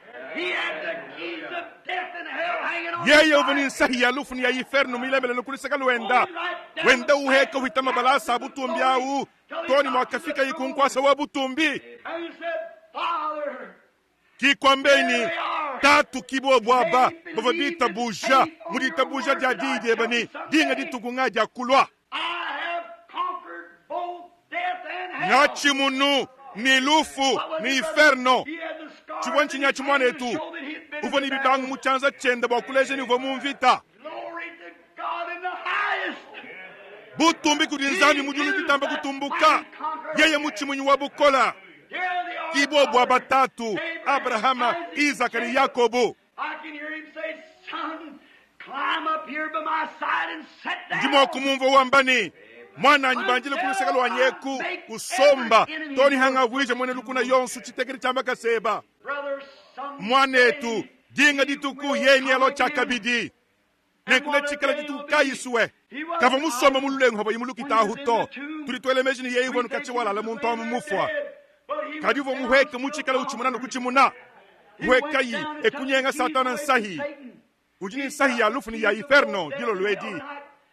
Yeye uvua ne nsahi ya lufu ne ya inferno milemelele ku luseke luenda, wenda uheka uhita mabalasa a butumbi au too ne muakafikaye ku nkuasa wa butumbi. Ki kuambeyi ne, Tatu, ki bobu aba bavua bitabuja mu ditabuja dia diyi diebe ne, dinga dituku ngadiakulua. Ngatshimunu ne lufu ne inferno. Tshivua ntshinyi atshi muanetu? Uvua ne bibangu mu tshianza tshiende bua kuleja ne uvua mu mvita. Butumbi kudi Nzambi mu diulu ditambe kutumbuka, yeye mutshimunyi wa bukole. Ki bobu aba tatu, Abrahama, Izaka ne Yakobo. Ndi mua kumumvua wamba ne, Muananyi, bandila ku luseke luanyi eku, usomba, too ne hangavuija muena lukuna yonso tshitekedi tshia makasa eba. Muanetu, dinga dituku yeye nealua tshiakabidi. Nenku netshikale dituku kayi sue? Kavua musombe mu lulengu pavuaye mu lukita ahu to. Tudi tuela meji ne yeye uvua anu katshia walala muntu amu mufua. Kadi uvua muhueke mu tshikale utshimuna ne kutshimuna. Huekayi e kunyenga Satana nsahi. Udi ne nsahi ya lufu ne ya inferno dilolo edi.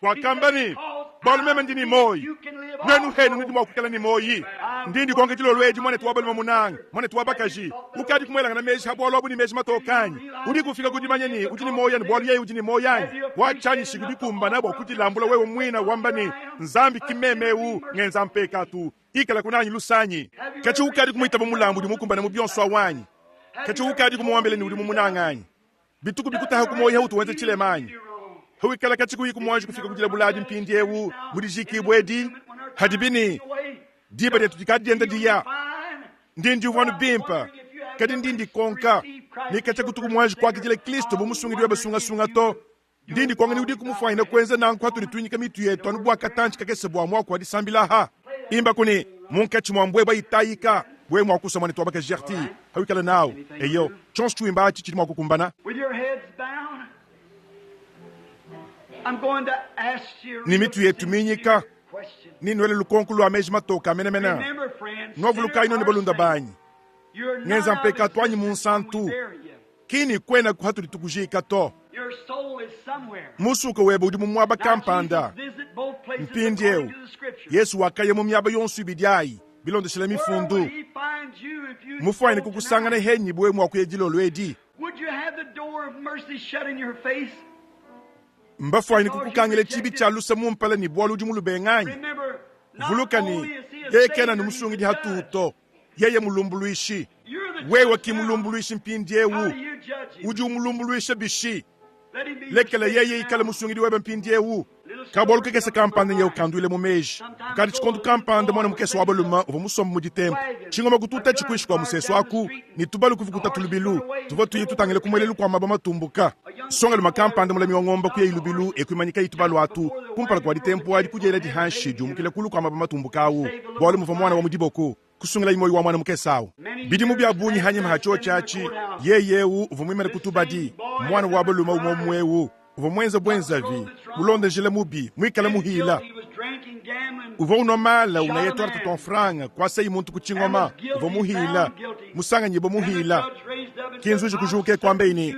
Wakamba ne, Bualu meme ndi ne muoyi, nuenu henu nudi mua kuikala ne muoyi. Ndi ndikonka dilolo edi, muanetu wa balume munanga, muanetu wa bakaji, ukadi kumuelangana meji ha bualu abu ne meji matoke anyi? Udiku ufika ku dimanya ne, udi ne muoyo anu bualu yeye udi ne muoyo anyi? Watshianyishiku bikumbana bua kudilambula wewe muine, wamba ne, Nzambi, ki mmeme eu ngenza mpekatu, ikalaku nanyi luse anyi? Katshi ukadi kumuitaba mulambu udi mukumbane mu bionso awu anyi? Katshi ukadi kumuambila ne udi mumunange anyi? Bituku bikutaha ku muoyo hautu wenza tshilema anyi? Hawikala katshi kuyi kumuanji kufika ku dilabula mpindieu mu dijikibua edi, hadibi ne diba dietu dikadi dienda diya. Ndi ndiumvua anu bimpe, kadi ndi ndikonka ne katshia kutuku muanji kuakidila Kristo bu musungidi webe sungasunga to. Ndi ndikonka ne udiku mufuanyine kuenza nanku hatudi tuinyika mitu yetu anu bua katantshi kakese bua muaku wa disambila aha. Imbaku ne, Munkatshi mua mbuebua itayika, wewe mua kusua muanetu wa bakaji Gertie, hawikala nawu. Eyo, tshionso tshiwimba atshi tshidi mua kukumbana. Ne mitu yetu minyika, nenuele lukonko lua meji matoke a menemene. Nuavulukayi nuenu balunda banyi, ngenza mpekatu anyi munsantu, ki ni kuenaku hatudi tukujika to. Musuka webe udi mu muaba kampanda. Mpindieu, Yesu wakaya mu miaba yonso ibidi ayi bilondeshile Mifundu. Mufuanyine kukusangana henyi bu wewe mua kuya dilolo edi? Mbafuanyine kukukangila tshibi tshia luse mu mpala ne bualu udi mulubenga anyi? Vuluka ne, yeye kena anu musungidi hatuhu to, yeye mulumbuluishi. Wewe ki mulumbuluishi mpindieu, udi umulumbuluisha bishi? Lekela yeye ikale musungidi webe mpindieu. Kabualu kakese kampanda nyewu kanduile mu meji. Kukadi tshikondo kampanda muana mukese wa balume uvua musombe mu ditempu. Tshingoma kututa tshikuishi kua musesu aku, ne tubalu kuvukuta tulubilu. Tuvua tuye tutangile ku muelelu kua mabue matumbuka. Nsongalume kampanda mulami wa ngombe kuyayi lubilu e kuimanyikayi tubalu atu kumpala kua ditempu adi kudieladi hanshi diumukila kulu kua mabue matumbuka au, bualu muvua muana wa mu diboko. Kusungulayi muoyo wa muana mukese au. Bidimu bia bungi hanyima ha tshiotshi atshi, yeye eu uvua muimane ku tubadi, muana wa balume umue umue eu uvua muenze buenzavi, mulonde njila mubi, muikale muhila. Uvua unua mala, unaya tuarte tua mfranga, kuasayi muntu ku tshingoma, uvua muhila, musanganyibue muhila. Ki nzuji kujuka kuambeyi ne,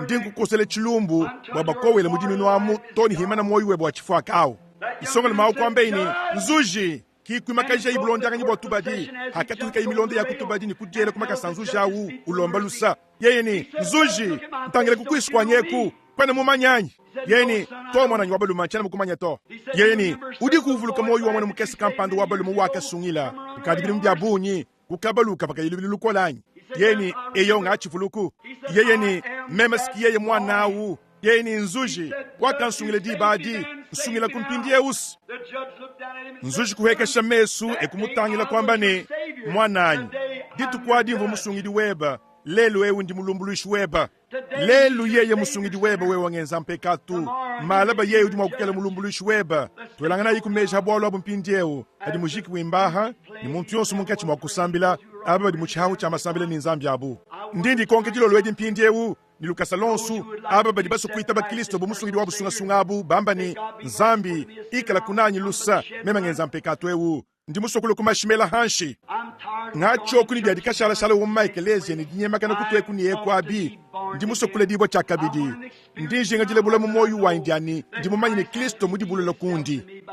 Ndi nkukosela tshilumbu bua bakowele mu diminu amu too ne himana muoyo webe wa tshifuaka au. Nsongalume au kuambeyi ne, Nzuji! Ki kuimakajayi bulondianganyi bua tubadi, hakatuhikayi milonda ya ku tubadi ne kudiela ku makasa a nzuji au, ulomba lusa. Yeye ne, Nzuji, ntangila ku kuisu kuanyi eku, kuena mumanye anyi? Yeye ne, To, muananyi wa balume, tshiena mukumanye to. Yeye ne, Udiku uvuluka muoyo wa muana mukese kampanda wa balume uwakasungila kukadi bidimu bia bungi ku kabalu kavua kayi lubilu lukole anyi? Yeye ne, Eyo, ngatshivuluku. Yeye ne, Meme siki yeye muana au. Yeye ne, Nzuji, wakansungila diba adi, nsungila ku mpindieu-se. Nzuji kuhekesha mesu e kumutangila kuamba ne, Muananyi, dituku adi mvua musungidi webe, lelu eu ndi mulumbuluishi webe. Lelu yeye musungidi webe, wewe wangenza mpekatu, malaba yeye udi mua kuikala mulumbuluishi webe. Tuelanganayiku meji ha bualu abu mpindieu, hadi mujiki wimbaha ne muntu yonso munkatshi mua kusambila, aba badi mu tshihangu tshia masambila ne Nzambi abu. Ndi ndikonka dilolo edi mpindieu. Ne lukasa luonso, aba badi basue kuitaba Kristo bu Musungidi wa busungasunga abu bamba ne, Nzambi, ikalaku nanyi lusa, meme ngenza mpekatu eu. Ndi musue kulua ku mashi mela hanshi. Ngatshioku ne bia dikashalashala mu maekeleziya ne dinyemakana kutu eku ne eku abi. Ndi musue kuledibua tshiakabidi. Ndi njinga dilebula mu muoyo wanyi dia ne ndi mumanye ne Kristo mudibulula kundi.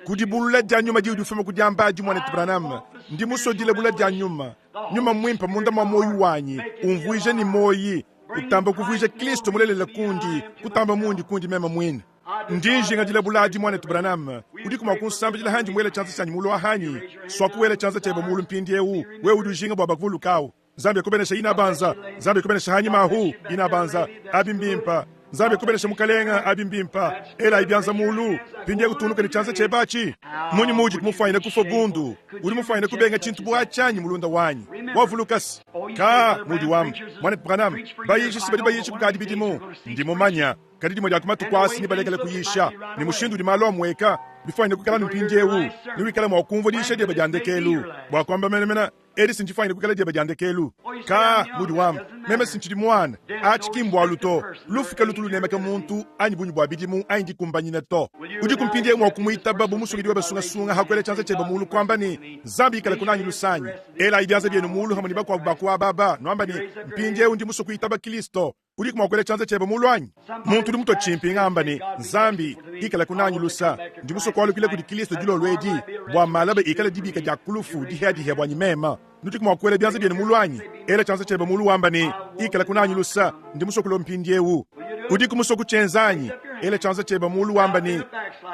Ku dibulula dia nyuma diudi ufuma ku diamba adi, muanetu Branham, ndi musue dilebula dia nyuma. Nyuma Muimpe munda mua muoyo wanyi, umvuija ne muoyi, utamba kuvuija Kristo mulelela kundi, kutamba mundi kundi meme muine. Ndi njinga dilabula adi, muanetu Branham. Udiku mua kunsambidila handi muela tshianza tshianyi mulu ahanyi? Suaku wela tshianza tshiebe mulu mpindieu, wewe udi ujinga bua bakuvulukawu. Nzambi akubenesha inabanza. Nzambi akubenesha hanyima ahu inabanza. Abi mbimpa. Nzambi akubenesha mukalenga. Abi mbimpa. Elayi bianza mulu. Mpindieu tungunuka ne tshianza tshiebe atshi. Mmunyi muudi mufuanyine kufua bundu? Udi mufuanyine kubenga tshintu bu atshi anyi, mulunda wanyi? Wavuluka se, Ka, muudi wamba, muanetu Branham, bayishi si badi bayisha kukadi bidimu. Ndi mumanya. Kadi dimue dia ku matuku aa nebalekele kuyisha, ne mushindu udi malu amueka, bifuanyine kuikala anu mpindieu, newikale mua kumvua diyisha diebe dia ndekelu. Bua kuamba menemene, edi si ndifuanyine kuikala diebe dia ndekelu. Ka, muudi wamba, meme si ntshidi muana. Atshi ki mbualu to. Lufu kalutu lunemeka muntu, anyi bungi bua bidimu, anyi dikumbanyina to. Udiku mpindieu mua kumuitaba bu Musungidi webe sungasunga ha kuela tshianza tshiebe muulu kuamba ne, Nzambi ikalaku nanyi lusanyi. Elayi bianza bienu muulu hamue ne bakuabu ba ku aba aba, nuamba ne, Mpindieu ndi musue kuitaba Kristo. Udiku mua kuela tshianza tshiebe mulu anyi? Muntu udi mutue tshimpinga amba ne, Nzambi, ikalaku nanyi lusa. Ndi musue kualukila kudi Kristo dilolo edi, bua malaba ikale dibika dia ku lufu dihiadihia buanyi meme. Nudiku mua kuela bianza bienu mulu anyi? Ela tshianza tshiebe mulu wamba ne, Ikalaku nanyi lusa. Ndi musue kulua mpindieu. Udiku musue kutshienza anyi? Ela tshianza tshiebe mulu wamba ne,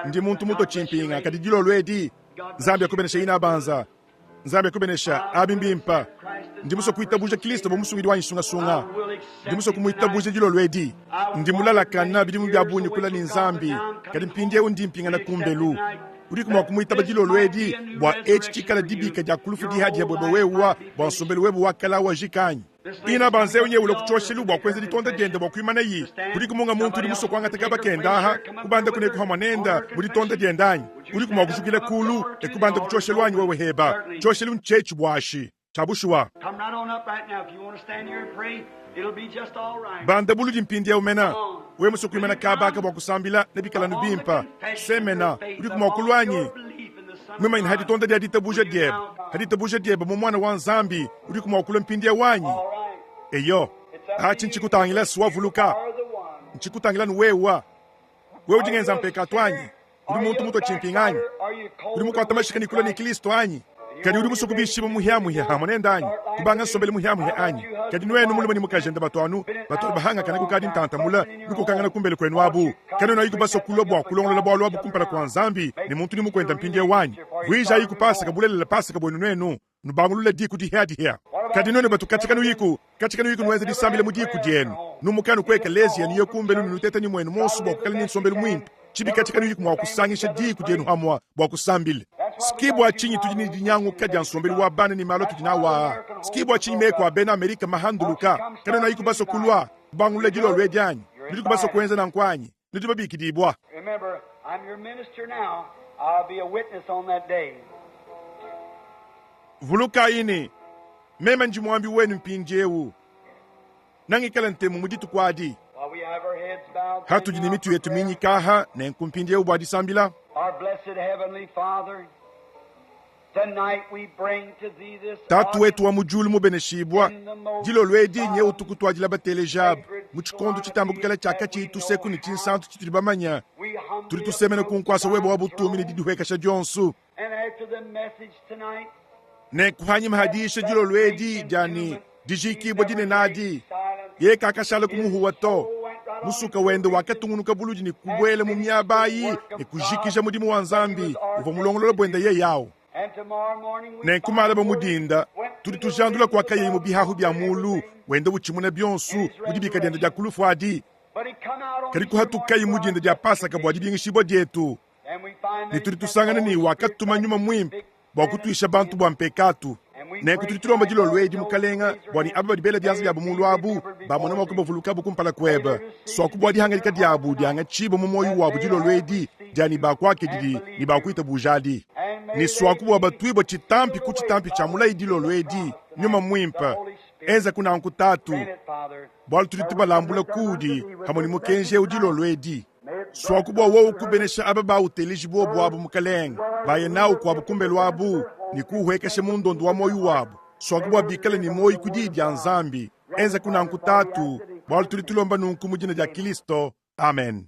Ndi muntu mutue tshimpinga, kadi dilolo edi, Nzambi akubenesha inabanza. Nzambi akubenesha. Abi mbimpa. Ndi musue kuitabuja Kristo bu Musungidi wanyi sungasunga. Ndi musue kumuitabuja dilolo edi. Ndi mulalakana bidimu bia bungi kula ne Nzambi, kadi mpindieu ndi mpingana kumbelu. Udiku mua kumuitaba dilolo edi bua etshi tshikala dibika dia ku lufu dihadiha buebe wewa bua nsombelu webe wa kala wajika anyi? Ina banza eu nyeula ku tshioshelu bua kuenza ditonda diende bua kuimanayi. Kudiku munga muntu udi musue kuangata kaba kende aha, kubanda kuneku hamua nenda mu ditonda diende anyi? Udiku mua kujukila kulu e kubanda ku tshioshelu anyi wewe heba? Tshioshelu ntshietshi buashi tshia bushuwa. Banda buludi mpindieu mena. Wewe musue kuimana kaba aka bua kusambila, nebikale anu bimpe. Semena. Udiku mua kulua anyi? Muimanyine ha ditonda dia ditabuja diebe, ha ditabuja diebe mu Muana wa Nzambi, udiku mua kulua mpindieu anyi? Eyo, atshi ntshikutangila si wavuluka, ntshikutangila nu wewa. Wewe udi ngenza mpekatu anyi? Udi muntu mutue tshimpinga anyi? Udi mukuata mashika ne kulua ne Kristo anyi? Kadi udi musue kubishibua muhiamuhia hamue nende anyi? Kubanga nsombelu muhiamuhia anyi? Kadi nuenu mulume ne mukajende batu anu batu bahangakana kukadi ntanta mule, nukokangana kumbelu kuenu abu. Kanuena ayiku basue kulua bua kulongolola bualu abu kumpala kua Nzambi ne muntu ne mukuende mpindieu anyi? Vuijayiku Pasaka bulelela Pasaka buenu nuenu, nubangulule diku dihiadihia. Kadi nuenu batu katshia kanuyiku, katshia kanuyiku nuenza disambila mu diku dienu, numuka anu ku ekeleziya, nuye kumbelu ne nuteta ne muenu muonso bua kuikala ne nsombelu muimpe. Tshibi katshia kanuyiku mua kusangisha diku dienu hamua bua kusambila. Ski bua tshinyi tudi ne dinyanguka dia nsombelu wa bana ne malu atudi nawu aa? Ski bua tshinyi meku a bena Amerika mahanduluka? Kanuena ayiku basue kulua kubangulula dilolo edi anyi? Nudiku basue kuenza nanku anyi? Nudi babikidibua. Vulukayi ne, meme ndi muambi wenu mpindieu. Nangikale ntemu mu dituku adi. Hatudi ne mitu yetu minyika aha nenku mpindieu bua disambila. Tatu wetu wa mu diulu mubeneshibua, dilolo edi nye utukutuadila bateleji aba mu tshikondo tshitamba kuikala tshia katshiyi tuseku ne tshinsantu tshitudi bamanya. Tudi tusemena ku nkuasa webe wa butumbi ne didihuekesha dionso. Nenku hanyima ha diyisha dilolo edi dia ne dijikibua dinene adi, yeye kakashala kumuhuwa to. Musuka wende wakatungunuka buludi ne kubuela mu miaba ayi ne kujikija mudimu wa Nzambi uvua mulongolola buende yeye au. Nenku malaba mu dinda tudi tujandula kuakayeyi mu bihahu bia mulu wenda utshimuna bionso mu dibika diende dia ku lufu adi. Kadi kuhatukayi mu dinda dia Pasaka bua dibingishibua dietu, ne tudi tusangana ne wakatuma Nyuma Muimpe bua kutuisha bantu bua mpekatu. Nenku tudi tulomba dilolo edi, Mukalenga, bua ne aba badi bela bianza biabu mulu abu bamone mua kubavulukabu kumpala kuebe. Suaku bua dihangadika diabu diangatshibue mu muoyo wabu dilolo edi dia ne bakuakididi ne bakuitabujadi. Ne suaku bua batuibue tshitampi ku tshitampi tshia mulayi dilolo edi, Nyuma Muimpe. Enzaku nanku, Taatu, bwalu tudi tubalambula Kuudi pamwe ne mukenji ewu dilolo edi. Swaku bwa Wowo kubenesha aba baawuteleji bobo abu, Mukalenge, baye naawu kwabo kumbelu abu ne kuwuhwekesha mu ndondo wa mwoyi wabo. Swaku bwa bikale ne mwoyi ku Diyi dya Nzambi. Enzaku nanku, Taatu, bwalu tudi tulomba nunku mu Dina dya Kilisto. Amen.